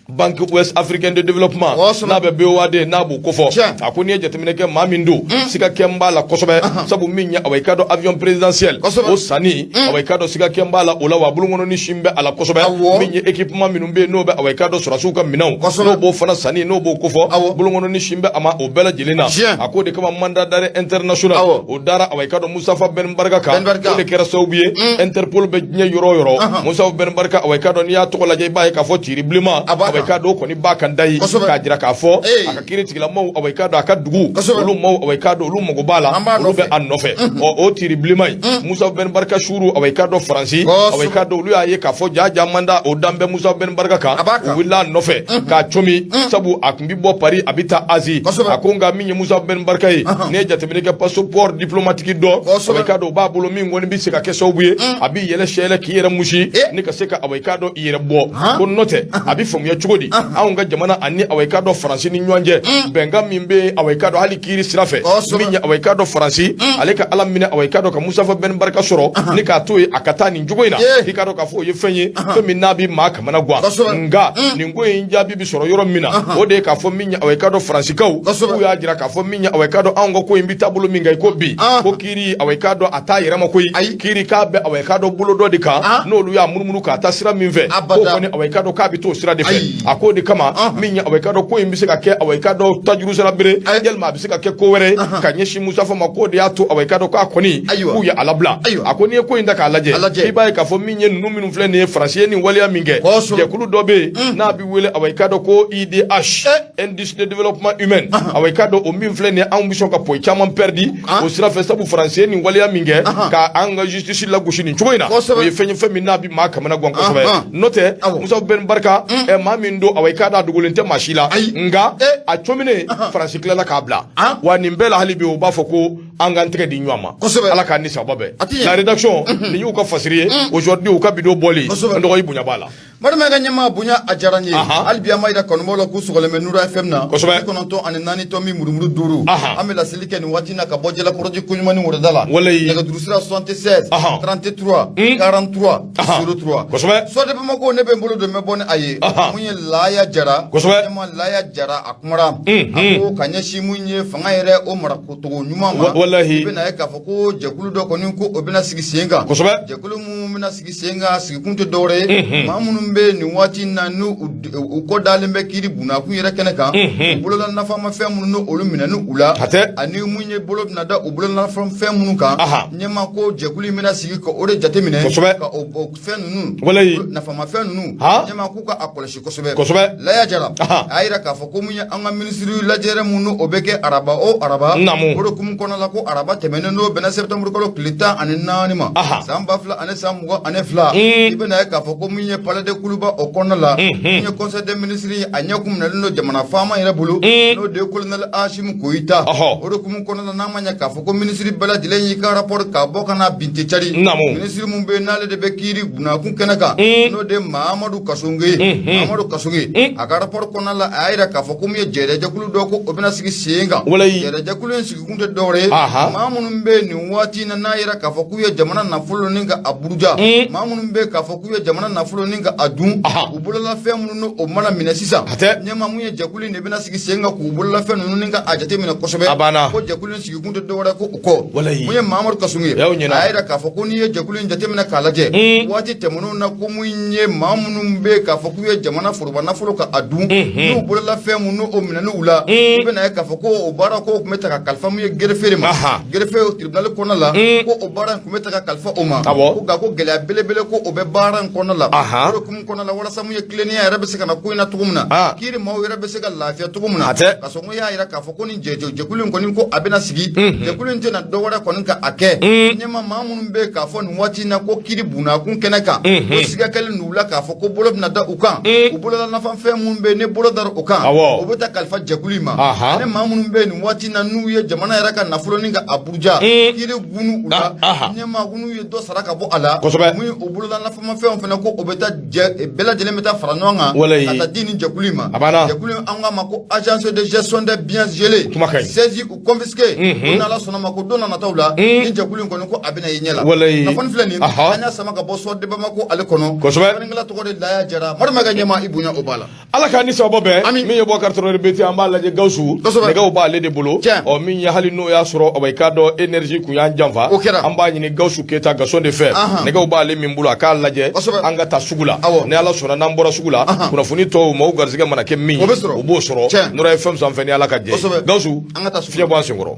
Banque Ouest Africaine de Développement, n'a bɛ BOAD, n'a b'o kofɔ. A ko n'i ye jateminɛ kɛ, maa min don, siga kɛ b'a la kosɛbɛ, sabu min ye, awa, i k'a dɔn, avion présidentiel o sanni, awa, i k'a dɔn, siga kɛ b'a la o la, wa bolonkɔnɔ ni sin bɛ a la kosɛbɛ. Min ye équipement minnu bɛ yen, n'o bɛ, awa, i k'a dɔn, sɔrɔdasiw ka minɛnw, n'o b'o fana sanni, n'o b'o kofɔ, bolonkɔnɔ ni sin bɛ a ma o bɛɛ lajɛlen na. A k'o de kama mandat d'arrêt international o dara, awa, i k'a dɔn, Mustafa Ben Barka kan. O de kɛra sababu ye Interpol bɛ diɲɛ yɔrɔ o yɔrɔ, Mustafa Ben Barka, awa, i k'a dɔn, n'i y'a tɔgɔ lajɛ, i b'a ye k'a fɔ tiri bilenman, awa, i k'a dɔn, o kɔni b'a kan da ye k'a jira k'a fɔ a ka kiiri tigilamaw, awa, i k'a dɔn, a ka dugu olu maaw, awa, i k'a dɔn, olu mago b'a la, olu bɛ a nɔfɛ. Ɔ, o tiri bilenman in, Musa Ben Barka suru, awa, i k'a dɔn, Faransi, awa, i k'a dɔn, olu y'a ye k'a fɔ ja ja mandat o dan bɛ Musa Ben Barka kan, u wulila a nɔfɛ k'a comi, sabu a tun bɛ bɔ Paris, a bɛ taa Asie. A ko nka min ye Musa Ben Barka ye, n'i ye jateminɛ kɛ, passeport diplomatique dɔ, awa, i k'a dɔn, o b'a bolo, min kɔni bɛ se ka kɛ sababu ye a b'i yɛlɛ sɛyɛlɛ k'i yɛrɛ musi ni ka se ka, awa, i k'a dɔn, i yɛrɛ bɔ. Ko n'o tɛ, a bɛ faamuya cogo di anw ka jamana ani, awa, i k'a dɔn, Faransi ni ɲɔgɔn cɛ bɛnkan min bɛ yen, awa, i k'a dɔn, hali kiiri sira fɛ, min ye, awa, i k'a dɔn, Faransi ale ka Ala minɛ, awa, i k'a dɔn, ka Mustafa Ben Barka sɔrɔ ni k'a to yen a ka taa nin cogo in na, i k'a dɔn k'a fɔ o ye fɛn ye, fɛn min n'a bɛ maa kamana gan. Nka nin ko in jaabi bɛ sɔrɔ yɔrɔ min na, o de ye k'a fɔ min ye, awa, i k'a dɔn, Faransikaw k'u y'a jira k'a fɔ min ye, awa, i k'a dɔn, anw ka ko in bɛ taabolo min kan i ko bi, ko kiiri, awa, i k'a dɔn, a t'a yɛrɛ ma koyi. Kiiri k'a bɛ, awa, i k'a dɔn, bolo dɔ de kan, n'olu y'a munumunu k'a taa sira min fɛ, k'o kɔni, awa, i k'a dɔn, k'a bɛ t'o sira de fɛ. A k'o de kama min ye, awa, i k'a dɔn, ko in bɛ se ka kɛ, awa, i k'a dɔn, tajuru sara bere, yalima a bɛ se ka kɛ ko wɛrɛ ye ka ɲɛsin Mustafa ma, k'o de y'a to, awa, i k'a dɔn, k'a kɔni k'u ye a labila. A ko n'i ye ko in ta k'a lajɛ, i b'a ye k'a fɔ min ye ninnu minnu filɛ nin ye, Faransi ye nin waleya min kɛ, jɛkulu dɔ bɛ yen n'a bɛ wele, awa, i k'a dɔn, ko IDH, indice de développement humain, awa, i k'a dɔn, o min filɛ nin ye, anw bɛ sɔn ka point caman perdu o sira fɛ, sabu Faransi ye nin waleya min kɛ ka an ka justice lagosi nin cogo in na, o ye fɛn ye, fɛn min n'a bɛ maa kamana gan kosɛbɛ. N'o tɛ, Musa Ben Barka, maa min don, awa, i k'a dɔn, a dogolen tɛ maa si la, nka a cominen, Faransi tilala k'a bila. Wa nin bɛɛ la, hali bi u b'a fɔ ko an k'an tɛgɛ di ɲɔgɔn ma, Ala k'an ni sababa bɛn. La rédaction, nin y'u ka fasiri ye aujourd'hui, u ka vidéo bɔli. N dɔgɔ, i bonya b'a la. Madama ka ɲɛmaa, bonya a diyara n ye. Hali bi an b'a yira kanubaw la k'u sɔgɔlen bɛ Nura FM na 94.5. An bɛ laseli kɛ nin waati na ka bɔ Jalakɔrɔji koɲuman ni woroda la. Nɛgɛjuru sira 76 33 43 03. Soir de Bamako, ne bɛ n bolo don, n bɛ bɔ ni a ye. Mun ye Laya Jara, ɲɛmaa Laya Jara, a kumara, a ko ka ɲɛsin mun ye fanga yɛrɛ o marakotogo ɲuman ma, i bɛna ye k'a fɔ ko jɛkulu dɔ kɔni ko o bɛna sigi sen kan. Jɛkulu mun bɛna sigi sen kan, sigikun tɛ dɔwɛrɛ ye, maa minnu bɛ nin waati in na, n'u u kɔ dalen bɛ kiiri bunakun yɛrɛ kɛnɛ kan, u bolola nafamafɛn minnu n'olu minɛni u la, ani mun ye bolo bɛna da u bolola nafamafɛn minnu kan. Ɲɛmaa ko jɛkulu in bɛna sigi ka o de jateminɛ, ka o fɛn ninnu, nafamafɛn ninnu, ɲɛmaa k'u ka a kɔlɔsi kosɛbɛ. Laya Jara a y'a jira k'a fɔ ko mun ye an ka minisiri lajɛrɛ mun n'o bɛ kɛ araba o araba, o de hukumu kɔnɔ la, ko araba tɛmɛnen n'o bɛnna septembre kalo tile 14 ma, san 2022, i bɛna ye k'a fɔ ko mun ye palais de Kuluba o kɔnɔna la, mun ye conseil des ministres ye, a ɲɛkun minɛlen don jamana faama yɛrɛ bolo, n'o de ye colonel Asimi Goyita. O de hukumu kɔnɔna la, n'a ma ɲɛ k'a fɔ ko minisiri bɛɛ lajɛlen y'i ka rapport k'a bɔ ka na binte cari, minisiri mun bɛ yen n'ale de bɛ kiiri bunakun kɛnɛ kan, n'o de ye Mahamadu Kassogué, Mahamadu Kassogué, a ka rapport kɔnɔna la, a y'a jira k'a fɔ ko mun ye jɛrɛjɛkulu dɔ ko o bɛna sigi sen kan. Jɛrɛjɛkulu in sigikun tɛ dɔwɛrɛ ye, maa minnu bɛ nin waati in na, n'a yira k'a fɔ k'u ye jamana nafolo ni ka a buruja, maa minnu bɛ k'a fɔ k'u ye jamana nafolo ni ka a dun, u bololafɛn minnu o mana minɛ sisan, ɲɛma mun ye jɛkulu in de bɛna sigi sen kan k'u bololafɛn ninnu ni ka a jateminɛ kosɛbɛ. A banna. Ko jɛkulu in sigikun tɛ dɔwɛrɛ ko o kɔ. Walayi. Mun ye Mahamadu Kassogué ye, Y'aw ɲɛna. a y'a jira k'a fɔ ko n'i ye jɛkulu in jateminɛ k'a lajɛ, waati tɛmɛnenw na, ko mun ye maa minnu bɛ k'a fɔ k'u ye jamana foroba nafolo ka a dun, n'u bololafɛn minnu o minɛni u la, i bɛna ye k'a fɔ ko o baara ko tun bɛ ta ka kalifa mun ye greffe de ma, greffe tribunal kɔnɔna la, ko o baara in tun bɛ ta ka kalifa o ma. Ko nka ko gɛlɛya belebele ko o bɛ baara in kɔnɔna la. O de hukumu kɔnɔna la, walasa mun ye tilennenya yɛrɛ bɛ se ka na ko in na cogo min na, kiiri maaw yɛrɛ bɛ se ka lafiya cogo min na. Kassogué y'a jira k'a fɔ ko nin jɛkulu in kɔni ko a bɛna sigi, jɛkulu in tɛna dɔ wɛrɛ kɔni ka a kɛ. Ɲɛma maa minnu bɛ k'a fɔ nin waati in na ko kiiri bunna kun kɛnɛ kan, ko siga kɛlen d'u la k'a fɔ ko bolo bɛna da u kan, u bolola nafafɛn minnu bɛ yen ni bolo dara o kan, o bɛ taa kalifa jɛkulu in ma. Ni maa minnu bɛ yen nin waati in na n'u ye jamana yɛrɛ ka nafolo ni ka a buruja, kiiri gunnu u la, ɲɛma n'u ye dɔ sara ka bɔ a la, mun ye u bolola nafamafɛnw fana ko o bɛ taa jɛ bɛɛ lajɛlen bɛ taa fara ɲɔgɔn kan ka taa di nin jɛkulu in ma. A banna. Jɛkulu in an k'a ma ko agence de gestion des biens gelés, Kuma ka ɲi. saisis ou confisqués. Ko n'Ala sɔnna ma ko don na nataw la, nin jɛkulu in kɔni ko a bɛna i ɲɛ la. Kunnafoni filɛ nin, an y'a sama ka bɔ Soir de Bamako ale kɔnɔ. Sɛbɛnnikɛla tɔgɔ de Laya Jara. Madu Mayiga ɲɛma i bonya o b'a la. Ala k'a ni sababa bɛn. Ami. Min ye Boubacar Traoré BT, an b'a lajɛ Gawusu. Nɛgɛw b'ale de bolo. Ɔ min ye hali n'o y'a sɔrɔ awa i k'a dɔn énergie kun y'an janfa. O kɛra. An b'a ɲini Gawusu Keyita Gasɔn de fɛ. Nɛgɛw b'ale min bolo, a k'a lajɛ. An ka taa sugu la. Ni Ala sɔnna n'an bɔra sugu la, kunnafoni tɔw maaw garisɛgɛ mana kɛ min ye, O bɛ sɔrɔ. o b'o sɔrɔ. Nura FM sanfɛ ni Ala ka jɛ ye. Gawusu, An ka taa sugu fiɲɛ bɔ an senkɔrɔ.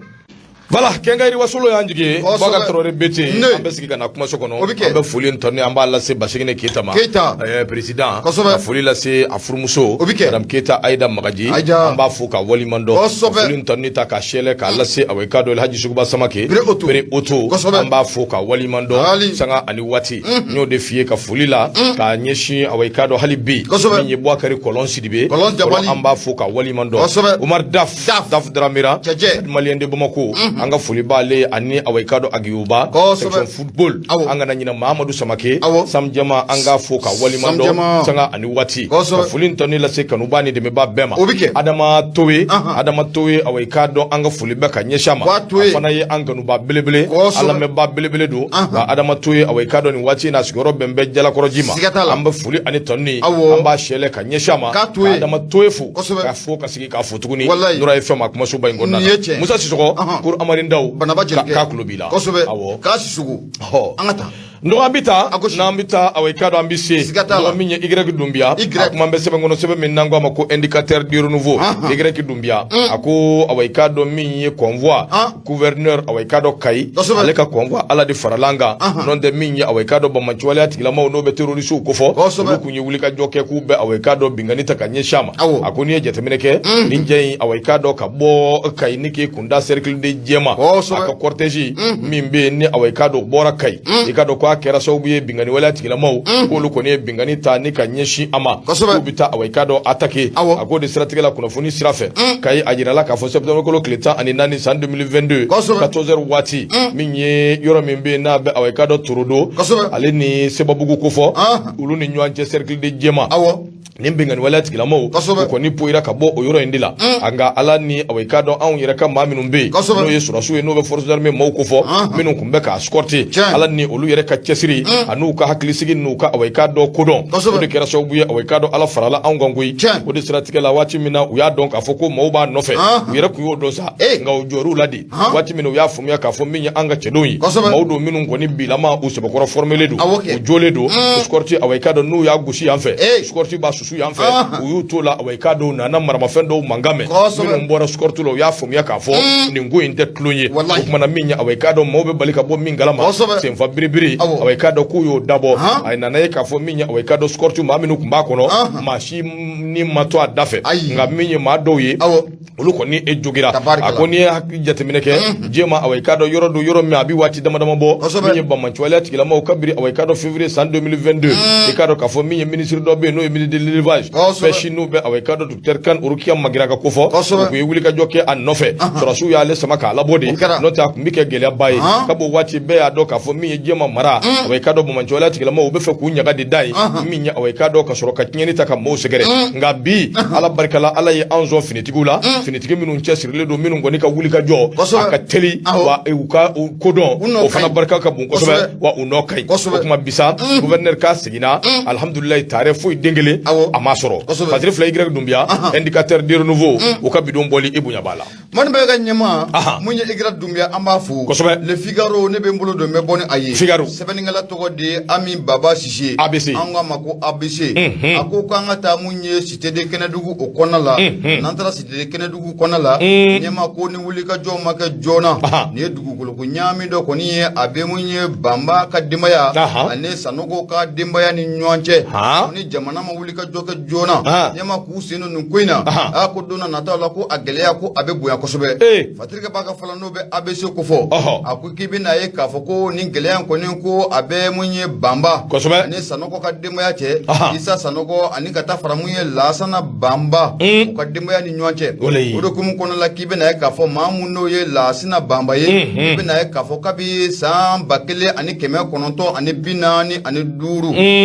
Voilà, Quincaillerie Wasolo y'an jigi ye. Boubacar Traoré BT, an bɛ sigi ka na kumaso kɔnɔ. O bɛ kɛ. An bɛ foli tɔni an b'a lase Basigine Keyita ma. Keyita. Président. Kosɛbɛ. Ka foli lase a furumuso. O bɛ kɛ. Madame Keyita Ayida Magaji. Ayida. An b'a fo ka waleɲuman dɔn. Kosɛbɛ. Ka foli tɔni ta ka sɛlɛ k'a lase awa i k'a dɔn Elhaji Suguba Samake. Bere Oto. Bere Oto. Kosɛbɛ. An b'a fo ka waleɲuman dɔn. Ali. Sanga ani waati. N y'o de f'i ye ka foli la k'a ɲɛsin awa i k'a dɔn hali bi. Kosɛbɛ. Min ye Bouakari Kɔlɔn Sidibe. Kɔlɔn Jabali. An b'a fo ka waleɲuman dɔn. Kosɛbɛ. Umar Daf. Daf. Daf Dramera. Cɛcɛ. Malien de Bamako. An ka foli b'ale ani awa i k'a dɔn Agiyoba. Kosɛbɛ. Section football. Awɔ. An kana ɲinɛ Mahamadu Samake. Awɔ. Sam Jama an k'a fo ka waleɲuman Sam dɔn. Jama. Sanga ani waati. Kosɛbɛ. Ka foli tɔni lase kanuba ni dɛmɛba bɛɛ ma. O bɛ kɛ. Adama Towe. Anhan. Adama Towe awa i k'a dɔn an ka foli bɛ ka ɲɛsin a ma. Wa Towe. A fana ye an kanuba belebele. Kosɛbɛ. An lamɛnba belebele don. Anhan. Wa Adama Towe awa i k'a dɔn nin waati in na a sigiyɔrɔ bɛn bɛ Jalakɔrɔji ma. Siga t'a la. An bɛ foli ani tɔni. Awɔ. An b'a sɛlɛ ka ɲɛsin a ma. K'a Towe. Ka Adama Towe fo. Kosɛbɛ. Ka fo ka sigi k'a fo tuguni. Walayi. Nura FM a kumasoba in kɔnɔna Nin ye tiɲɛ. na. Musa Sisɔkɔ. Cour Amari Ndaw. Banaba Jelikɛ. K'a tulo b'i la. Kosɛbɛ. Awɔ. K'a Sisoko. Ɔ. An ka taa. Nɔgɔ an bɛ taa A gosi. n'an bɛ taa awa i k'a dɔn an bɛ se Siga t'a la. nɔgɔ min ye Y Dunbiya Y. a kuma bɛ sɛbɛn kɔnɔ sɛbɛn min n'an ko a ma ko indicateur du renouveau. Y Dunbiya a ko awa i k'a dɔn min ye convoi gouverneur awa i k'a dɔn Kayi Kosɛbɛ. ale ka convoi Ala de farala an kan n'o tɛ min ye awa i k'a dɔn banbaanciwaleya tigilamaw n'o bɛ terroriste kofɔ Kosɛbɛ. olu kun ye wulikajɔ kɛ k'u bɛ awa i k'a dɔn binkanni ta ka ɲɛsin a ma. Awɔ. A ko n'i ye jateminɛ kɛ nin jɛ in awa i k'a dɔn ka bɔ Kayi ni k'i kunda cercle de Jɛma Kosɛbɛ. a ka cortège min bɛ yen ni awa i k'a dɔn o bɔra Kayi i k'a dɔn ko a kɛra sababu ye binkanni waleya tigilamaw k'olu kɔni ye binkanni ta ni ka ɲɛsin a ma Kosɛbɛ. k'u bɛ taa awa i k'a dɔn attaquer. Awɔ. A k'o de siratigɛ la kunnafoni sira fɛ Kayi a jirala k'a fɔ septembre kalo tile 14 san 2022 Kosɛbɛ. 14 heures waati min ye yɔrɔ min bɛ yen n'a bɛ awa i k'a dɔn Torodo Kosɛbɛ. ale ni Sebabugu kofɔ Anhan. olu ni ɲɔgɔn cɛ cercle de Jɛma Awɔ. nin binkanni waleya tigilamaw Kosɛbɛ. u kɔni poyira ka bɔ o yɔrɔ in de la nka Ala ni awa i k'a dɔn anw yɛrɛ ka maa minnu bɛ yen Kosɛbɛ. n'o ye sɔrɔdasiw ye n'o bɛ forces armées maaw kofɔ minnu tun bɛ k'a escorter Tiɲɛ. Ala ni olu yɛrɛ ka cɛsiri an'u ka hakilisigi n'u ka awa i k'a dɔn kodɔn Kosɛbɛ. o de kɛra sababu ye awa i k'a dɔn Ala farala anw kan koyi. Tiɲɛ. O de siratigɛ la waati min na u y'a dɔn k'a fɔ ko maaw b'a nɔfɛ Anhan. u yɛrɛ tun y'o dɔn sa Eh. nka u jɔr'u la de Han. waati min na u y'a faamuya k'a fɔ min ye an ka cɛdenw ye Kosɛbɛ. maaw don minnu kɔni bilama u sɛbɛkɔrɔ formelen don Awɔ kɛ. u jolen don escorte awa i k'a dɔn n'u y'a gosi yan fɛ Eh. escorte b'a susu yan fɛ Anhan. u y'u t'o la awa i k'a dɔn u nana maramafɛn dɔw mankan mɛn Kosɛbɛ. minnu bɔra escorte la u y'a faamuya k'a fɔ nin ko in tɛ tulon ye. Walahi. O kumana min ye awa i k'a dɔn maaw bɛ bali ka bɔ min kalama Kosɛbɛ. senfa biribiri Awɔ. awa i k'a dɔn k'u y'o dabɔ Han. a nana ye k'a fɔ min ye awa i k'a dɔn escorte maa minnu tun b'a kɔnɔ Anhan. maa si ni ma to a da fɛ Ayi. nka min ye maa dɔw ye Awɔ. olu kɔni e jogira. Tabarikala. A ko n'i ye hakili jateminɛ kɛ jɛma awa i k'a dɔn yɔrɔ don yɔrɔ min a bɛ waati dama dama bɔ Kosɛbɛ. min ye banbaanciwaleya tigilamaw kabiri awa i k'a dɔn février san 2022 i k'a dɔn k'a fɔ min ye minisiri dɔ bɛ yen n'o ye ministre de l'élevage, pêche, n'o bɛ awa i k'a dɔn docteur Kane Orokiya Magira ka kofɔ, u kun ye wulikajɔ kɛ a nɔfɛ. Sɔrɔdasiw y'ale sama k'a labɔ de, n'o tɛ a tun bɛ kɛ gɛlɛyaba ye. Kab'o waati bɛɛ y'a dɔn k'a fɔ min ye Jɛma mara, awa i k'a dɔn banbaanciwaleya tigilamɔgɔw u bɛ fɛ k'u ɲaga de da ye min ye, awa i k'a dɔn ka sɔrɔ ka tiɲɛni ta ka maaw sɛgɛrɛ. Nka bi, Ala barika la, Ala ye an sɔn finitigiw la, finitigi minnu cɛsirilen don, minnu kɔni ka wulikajɔ a ka teli, wa u ka kodɔn o fana barika ka bon kosɛbɛ, wa u nɔ ka ɲi. O tuma bisa gouverneur ka seginna, alihamdulilayi, tare foyi den kelen a ma sɔrɔ. Patiri fila Y Dunbiya, indicateur de renouveau, u ka bidon bɔli i bonya b'a la. Mani bɛ ka ɲɛmaa mun ye Y Dunbiya, an b'a fo. Kosɛbɛ. Le Figaro, ne bɛ n bolo don, n bɛ bɔ ni a ye. Figaro. Sɛbɛnnikɛla tɔgɔ de ye Ami Baba Sise. ABC. An k'a ma ko ABC. A ko k'an ka taa mun ye Cité de Kɛnɛdugu o kɔnɔna la. N'an taara Cité de Kɛnɛdugu kɔnɔna la, ɲɛmaa ko ni wulikajɔ ma kɛ joona, nin ye dugukoloko ɲaami dɔ kɔni ye, a bɛ mun ye Banba ka denbaya ani Sanogo ka denbaya ni ɲɔgɔn cɛ. Ni jamana ma wulikajɔ kɛ joona, ɲɛmaa k'u sen don nin ko in na, a ko don nataw la ko a gɛlɛya ko a bɛ bonya kosɛbɛ. Patrick b'a ka fɔlɔ n'o bɛ ABC kofɔ, a ko k'i bɛna ye k'a fɔ ko nin gɛlɛya in kɔni ko a bɛ mun ye Banba ani Sanɔgɔ ka denbaya cɛ, Isa Sanɔgɔ ani ka taa fara mun ye Lasana Banba u ka denbaya ni ɲɔgɔn cɛ. O de hukumu kɔnɔna la, k'i bɛna ye k'a fɔ maa mun n'o ye Lasina Banba ye, i bɛna ye k'a fɔ kabi san 1945,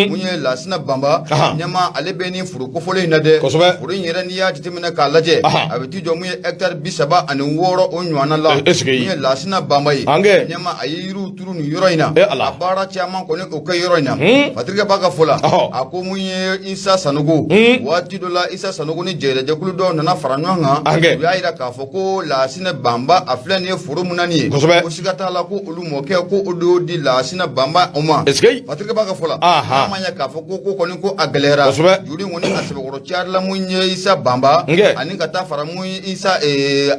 mun ye Lasina Banba, ɲɛma ale bɛ nin foro kofɔlen in na dɛ. Foro in yɛrɛ, n'i y'a jateminɛ k'a lajɛ, a bɛ t'i jɔ mun ye hectare 36 o ɲɔgɔnna la. Mun ye Lasina Banba ye, ɲɛma a ye yiriw turu nin yɔrɔ in na, a baara caman kɔni o kɛ yɔrɔ in na. Patrick b'a ka fɔ la, a ko mun ye Isa Sanogo, waati dɔ la Isa Sanogo ni jɛrɛjɛkulu dɔw nana fara ɲɔgɔn kan, u y'a jira k'a fɔ ko Lasina Banba a filɛ nin ye foro mun na nin ye, ko siga t'a la ko olu mɔkɛ ko o de y'o di Lasina Banba o ma. Patrick b'a ka fɔ la, n'a ma ɲɛ k'a fɔ ko ko kɔni ko a gɛlɛyara, juru in kɔni a sɛbɛkɔrɔ carila mun ye Isa Banba ani ka taa fara mun ye Isa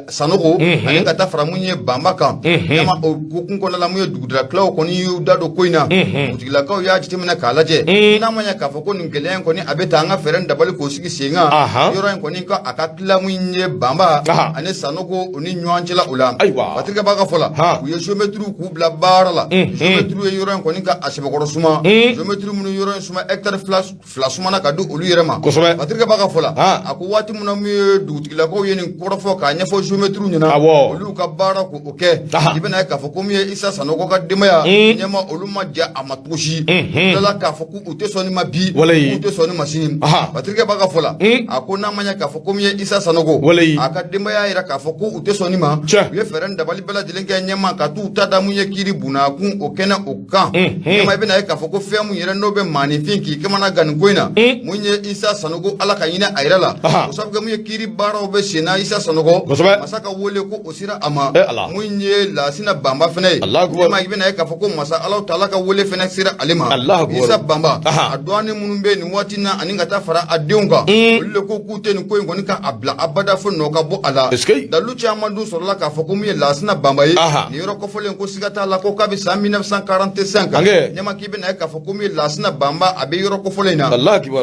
Sanogo ani ka taa fara mun ye Banba kan. Ɲɛma o hukumu kɔnɔna la, mun ye dugutigilakaw kɔni y'u da don ko in na. Dugutigilakaw y'a jateminɛ k'a lajɛ, n'a ma ɲɛ k'a fɔ ko nin gɛlɛya in kɔni a bɛ taa, an ka fɛɛrɛ dabali k'o sigi sen kan, yɔrɔ in kɔni ka a ka tila mun ye Banba ani Sanogo o ni ɲɔgɔn cɛla o la. Ayiwa. Patrick b'a ka fɔ la, u ye géomètre k'u bila baara la. Géomètre ye yɔrɔ in kɔni ka a sɛbɛkɔrɔ suma. Géomètre minnu yɔrɔ in suma, hectare 2 sumana ka di olu yɛrɛ ma. Patrick b'a ka fɔ la, a ko waati min na mun ye dugutigilakaw ye nin kɔrɔfɔ k'a ɲɛfɔ géomètre ɲɛna, olu ka baara k'o kɛ, i bɛna ye k'a fɔ ko min ye Isa Sanogo ka denbaya, ɲɛma olu ma diya a ma cogo si. U tilala k'a fɔ k'u tɛ sɔn nin ma bi, k'u tɛ sɔn nin ma sini. Patrick b'a ka fɔ la, a ko n'a ma ɲɛ k'a fɔ ko min ye Isa Sanogo a ka denbaya yira k'a fɔ ko u tɛ sɔn nin ma, u ye fɛɛrɛ ni dabali bɛɛ lajɛlen kɛ, ɲɛma ka t'u ta da mun ye kiiri bunakun o kɛnɛ o kan. Ɲɛma i bɛna ye k'a fɔ ko fɛn mun yɛrɛ n'o bɛ maaninfin k'i kamana gan nin ko in na, mun ye Isa Sanogo, Ala ka hinɛ a yɛrɛ la, o sabu kɛ mun ye kiiri baaraw bɛ sen na Isa Sanogo, masa ka wele ko o sera a ma. Mun ye Lasina Banba fɛnɛ ye, ɲɛma i bɛna ye k'a fɔ ko masa Ala taala ka wele fɛnɛ sera ale ma. Isa Banba a dɔgɔnin minnu bɛ nin waati na ani ka taa fara a denw kan, olu de ko k'u tɛ nin ko in kɔni ka a bila abada fo nɔ ka bɔ a la. Dalu caman dun sɔrɔla k'a fɔ ko min ye Lasina Banba ye, nin yɔrɔ kɔfɔlen ko siga t'a la ko kabi san 1945, ɲɛma k'i bɛna ye k'a fɔ ko min ye Lasina Banba a bɛ yɔrɔ kɔfɔlen in na.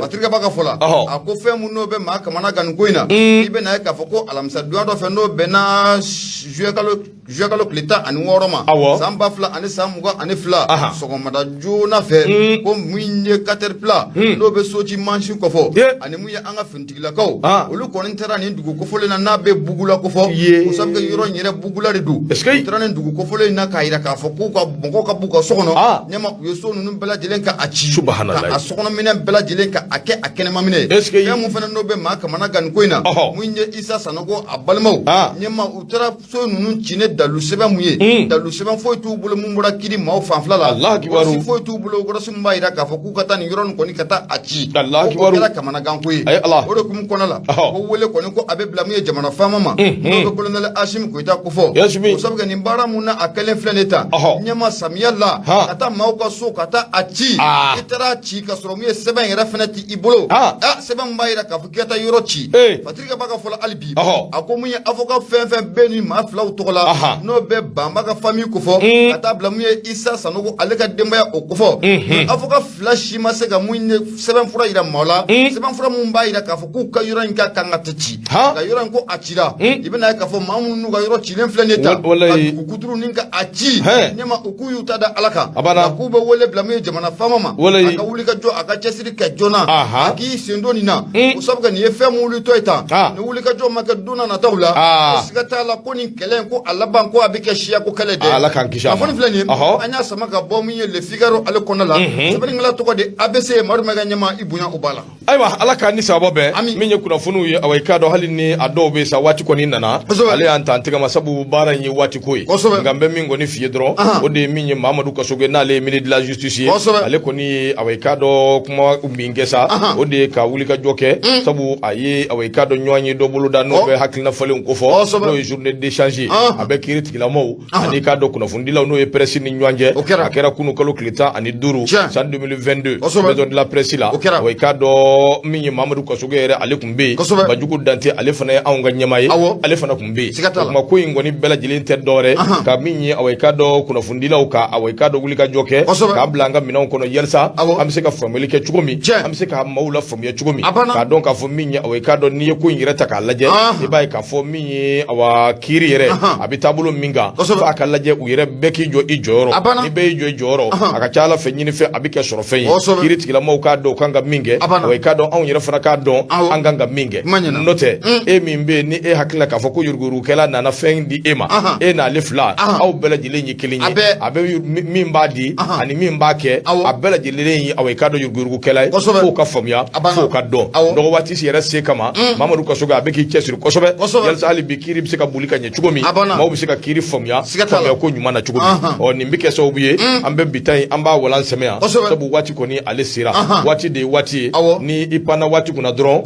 Patrick b'a ka fɔ la, a ko fɛn mun n'o bɛ maa kamana gan nin ko in na, i bɛna ye k'a fɔ ko alamisa donya dɔ fɛ n'o bɛnna juillet kalo tile 16 ma, san 2022, sɔgɔmada joona fɛ, ko min ye Caterpillar n'o bɛ soci mansin kofɔ ani mun ye an ka finitigilakaw, olu kɔni taara nin dugu kofɔlen na n'a bɛ Bugula kofɔ, o sabu kɛ yɔrɔ in yɛrɛ Bugula de don. U taara nin dugu kofɔlen in na k'a jira k'a fɔ k'u ka mɔgɔw ka b'u ka so kɔnɔ. Ɲɛma u ye so ninnu bɛɛ lajɛlen ka a ci, ka a sokɔnɔminɛn bɛɛ lajɛlen ka a kɛ a kɛnɛmaminɛ. Fɛn mun fana n'o bɛ maa kamana gan nin ko in na, mun ye Isa Sanogo a balimaw, ɲɛma u taara so ninnu ci ni dalu sɛbɛn mun ye, dalu sɛbɛn foyi t'u bolo mun bɔra kiri maaw fanfila la, kɔrɔsi foyi t'u bolo, kɔrɔsi mun b'a jira k'a fɔ k'u ka taa nin yɔrɔ nin kɔni ka taa a ci. O kɛra kamanaganko ye. O de hukumu kɔnɔ la, ko wele kɔni ko a bɛ bila mun ye jamana faama ma, n'o bɛ colonel Asimi Goyita kofɔ, o sabu kɛ nin baara mun na a kɛlen filɛ nin ta, ɲɛma samiya la ka taa maaw ka so ka taa a ci, i taara ci ka sɔrɔ mun ye sɛbɛn yɛrɛ fana t'i bolo, sɛbɛn mun b'a jira k'a fɔ k'i ka taa yɔrɔ ci. Patrick b'a ka fɔ la hali bi, a ko mun ye avocat fɛn fɛn bɛ nin maa filaw tɔgɔ la. N'o bɛ Banba ka famille kofɔ, ka taa bila mun ye Isa Sanogo ale ka denbaya o kofɔ. Avocat fila si ma se ka mun ye sɛbɛnfura jira maaw la, sɛbɛnfura mun b'a jira k'a fɔ k'u ka yɔrɔ in ka kan ka tɛ ci, ka yɔrɔ in ko a cira. I bɛna ye k'a fɔ maa minnu n'u ka yɔrɔ cilen filɛ nin ye tan, ka dugu kuturu ni ka a ci ne ma, u k'u y'u ta da Ala kan, k'u bɛ wele bila min ye jamana faama ma, a ka wuli ka jɔ, a ka cɛsiri kɛ joona, a k'i sen don nin na, o sabu kɛ nin ye fɛn min wulitɔ ye tan, ni wuli ka jɔ ma kɛ don na nataw la, ko siga t'a la ko nin kɛlɛ in, ko a laban ko a bɛ kɛ siya ko kɛlɛ dɛ. Ala k'an kisi a ma. Kunnafoni filɛ nin ye, an y'a sama ka bɔ min ye Le Figaro ale kɔnɔna la. Sɛbɛnnikɛla tɔgɔ de ABC Madu Mayiga ɲɛma, i bonya o b'a la. Ayiwa, Ala k'an ni sababa bɛn. Min ye kunnafoniw ye, awa, i k'a dɔn hali ni a dɔw bɛ sa, waati kɔni nana, ale y'an ta an tɛgɛ ma, sabu baara in ye waati ko ye. Nka n bɛ min kɔni f'i ye dɔrɔn, o de ye min ye Mamadu Kasoge, n'ale ye ministre de la justice ye, ale kɔni ye, awa, i k'a dɔn kuma min kɛ sa, o de ye ka wuli ka jɔ kɛ, sabu a ye, awa, i k'a dɔn ɲɔgɔn ye dɔ boloda n'o bɛ hakilina falenw kofɔ, n'o ye journée d'échange ye, a bɛ kiiri tigilamaw ani k'a dɔn kunnafonidilaw, n'o ye presse ni ɲɔgɔn cɛ. A kɛra kunu kalo tile 15 san 2022, maison de la presse la. Wa i k'a dɔn min ye Mamadu Kasoge yɛrɛ, ale tun bɛ yen. Bajugu Dante, ale fana ye anw ka ɲɛmaa ye, ale fana tun bɛ yen. O tuma ko in kɔni bɛɛ lajɛlen tɛ dɔwɛrɛ ka min ye, awa, i k'a dɔn kunnafonidilaw ka, awa, i k'a dɔn wuli ka jɔ kɛ k'a bila an ka minɛnw kɔnɔ, yalisa an bɛ se ka faamuyali kɛ cogo min, an bɛ se ka maaw lafaamuya cogo min, k'a dɔn k'a fɔ min ye, awa, i k'a dɔn n'i ye ko in yɛrɛ ta k'a lajɛ, i b'a ye k'a fɔ min ye, awa, kiiri yɛrɛ a bɛ taabolo min kan, f'a ka lajɛ u yɛrɛ bɛɛ k'i jɔ i jɔyɔrɔ. Ni bɛɛ y'i jɔ i jɔyɔrɔ, a ka ca Ala fɛ ɲinifɛn a bɛ kɛ sɔrɔfɛn ye. Kiiri tigilamaw k'a dɔn u kan ka min kɛ, wa i k'a dɔn anw yɛrɛ fana k'a dɔn an kan ka min kɛ. N'o tɛ, e min bɛ yen ni e hakili la k'a fɔ ko yuruguyurugukɛla nana fɛn di e ma, e n'ale fila, aw bɛɛ lajɛlen ye kelen ye. A bɛ min b'a di ani min b'a kɛ, a bɛɛ lajɛlen ye, awa, i k'a dɔn yuruguyurugukɛla ye. F'o ka faamuya, f'o ka dɔn. Dɔgɔ waati yɛrɛ se kama, Mamadu Kasoge a bɛ k'i cɛsiri kosɛbɛ yalisa hali bi kiiri bɛ se ka boli ka ɲɛ cogo min, maaw bɛ se ka kiiri faamuya faamuya ko ɲuman na cogo min. Ɔ, nin bɛ kɛ sababu ye an bɛ bi ta in, an b'a walan sɛmɛ yan, sabu waati kɔni ale sera. Waati de ye waati ye, ni i panna waati kunna dɔrɔn,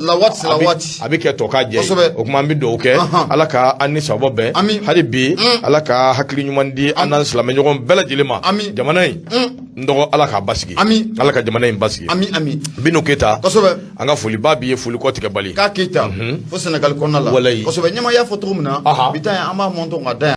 a bɛ kɛ tɔ k'a jɛ ye. O tuma an bɛ dugawu kɛ, Ala ka an ni sababa bɛn. Hali bi, Ala ka hakili ɲuman di an n'an silamɛɲɔgɔn bɛɛ lajɛlen ma. Jamana in, n dɔgɔ, Ala k'a basigi. Ala ka jamana in basigi. Binu Keyita, an ka foliba b'i ye, foli kɔ tigɛ bali. K'a Keyita fo Senegali kɔnɔna la. Walayi. Kosɛbɛ, ɲɛma y'a fɔ cogo min na, bi ta in an b'a mɔntɔn ka da yan.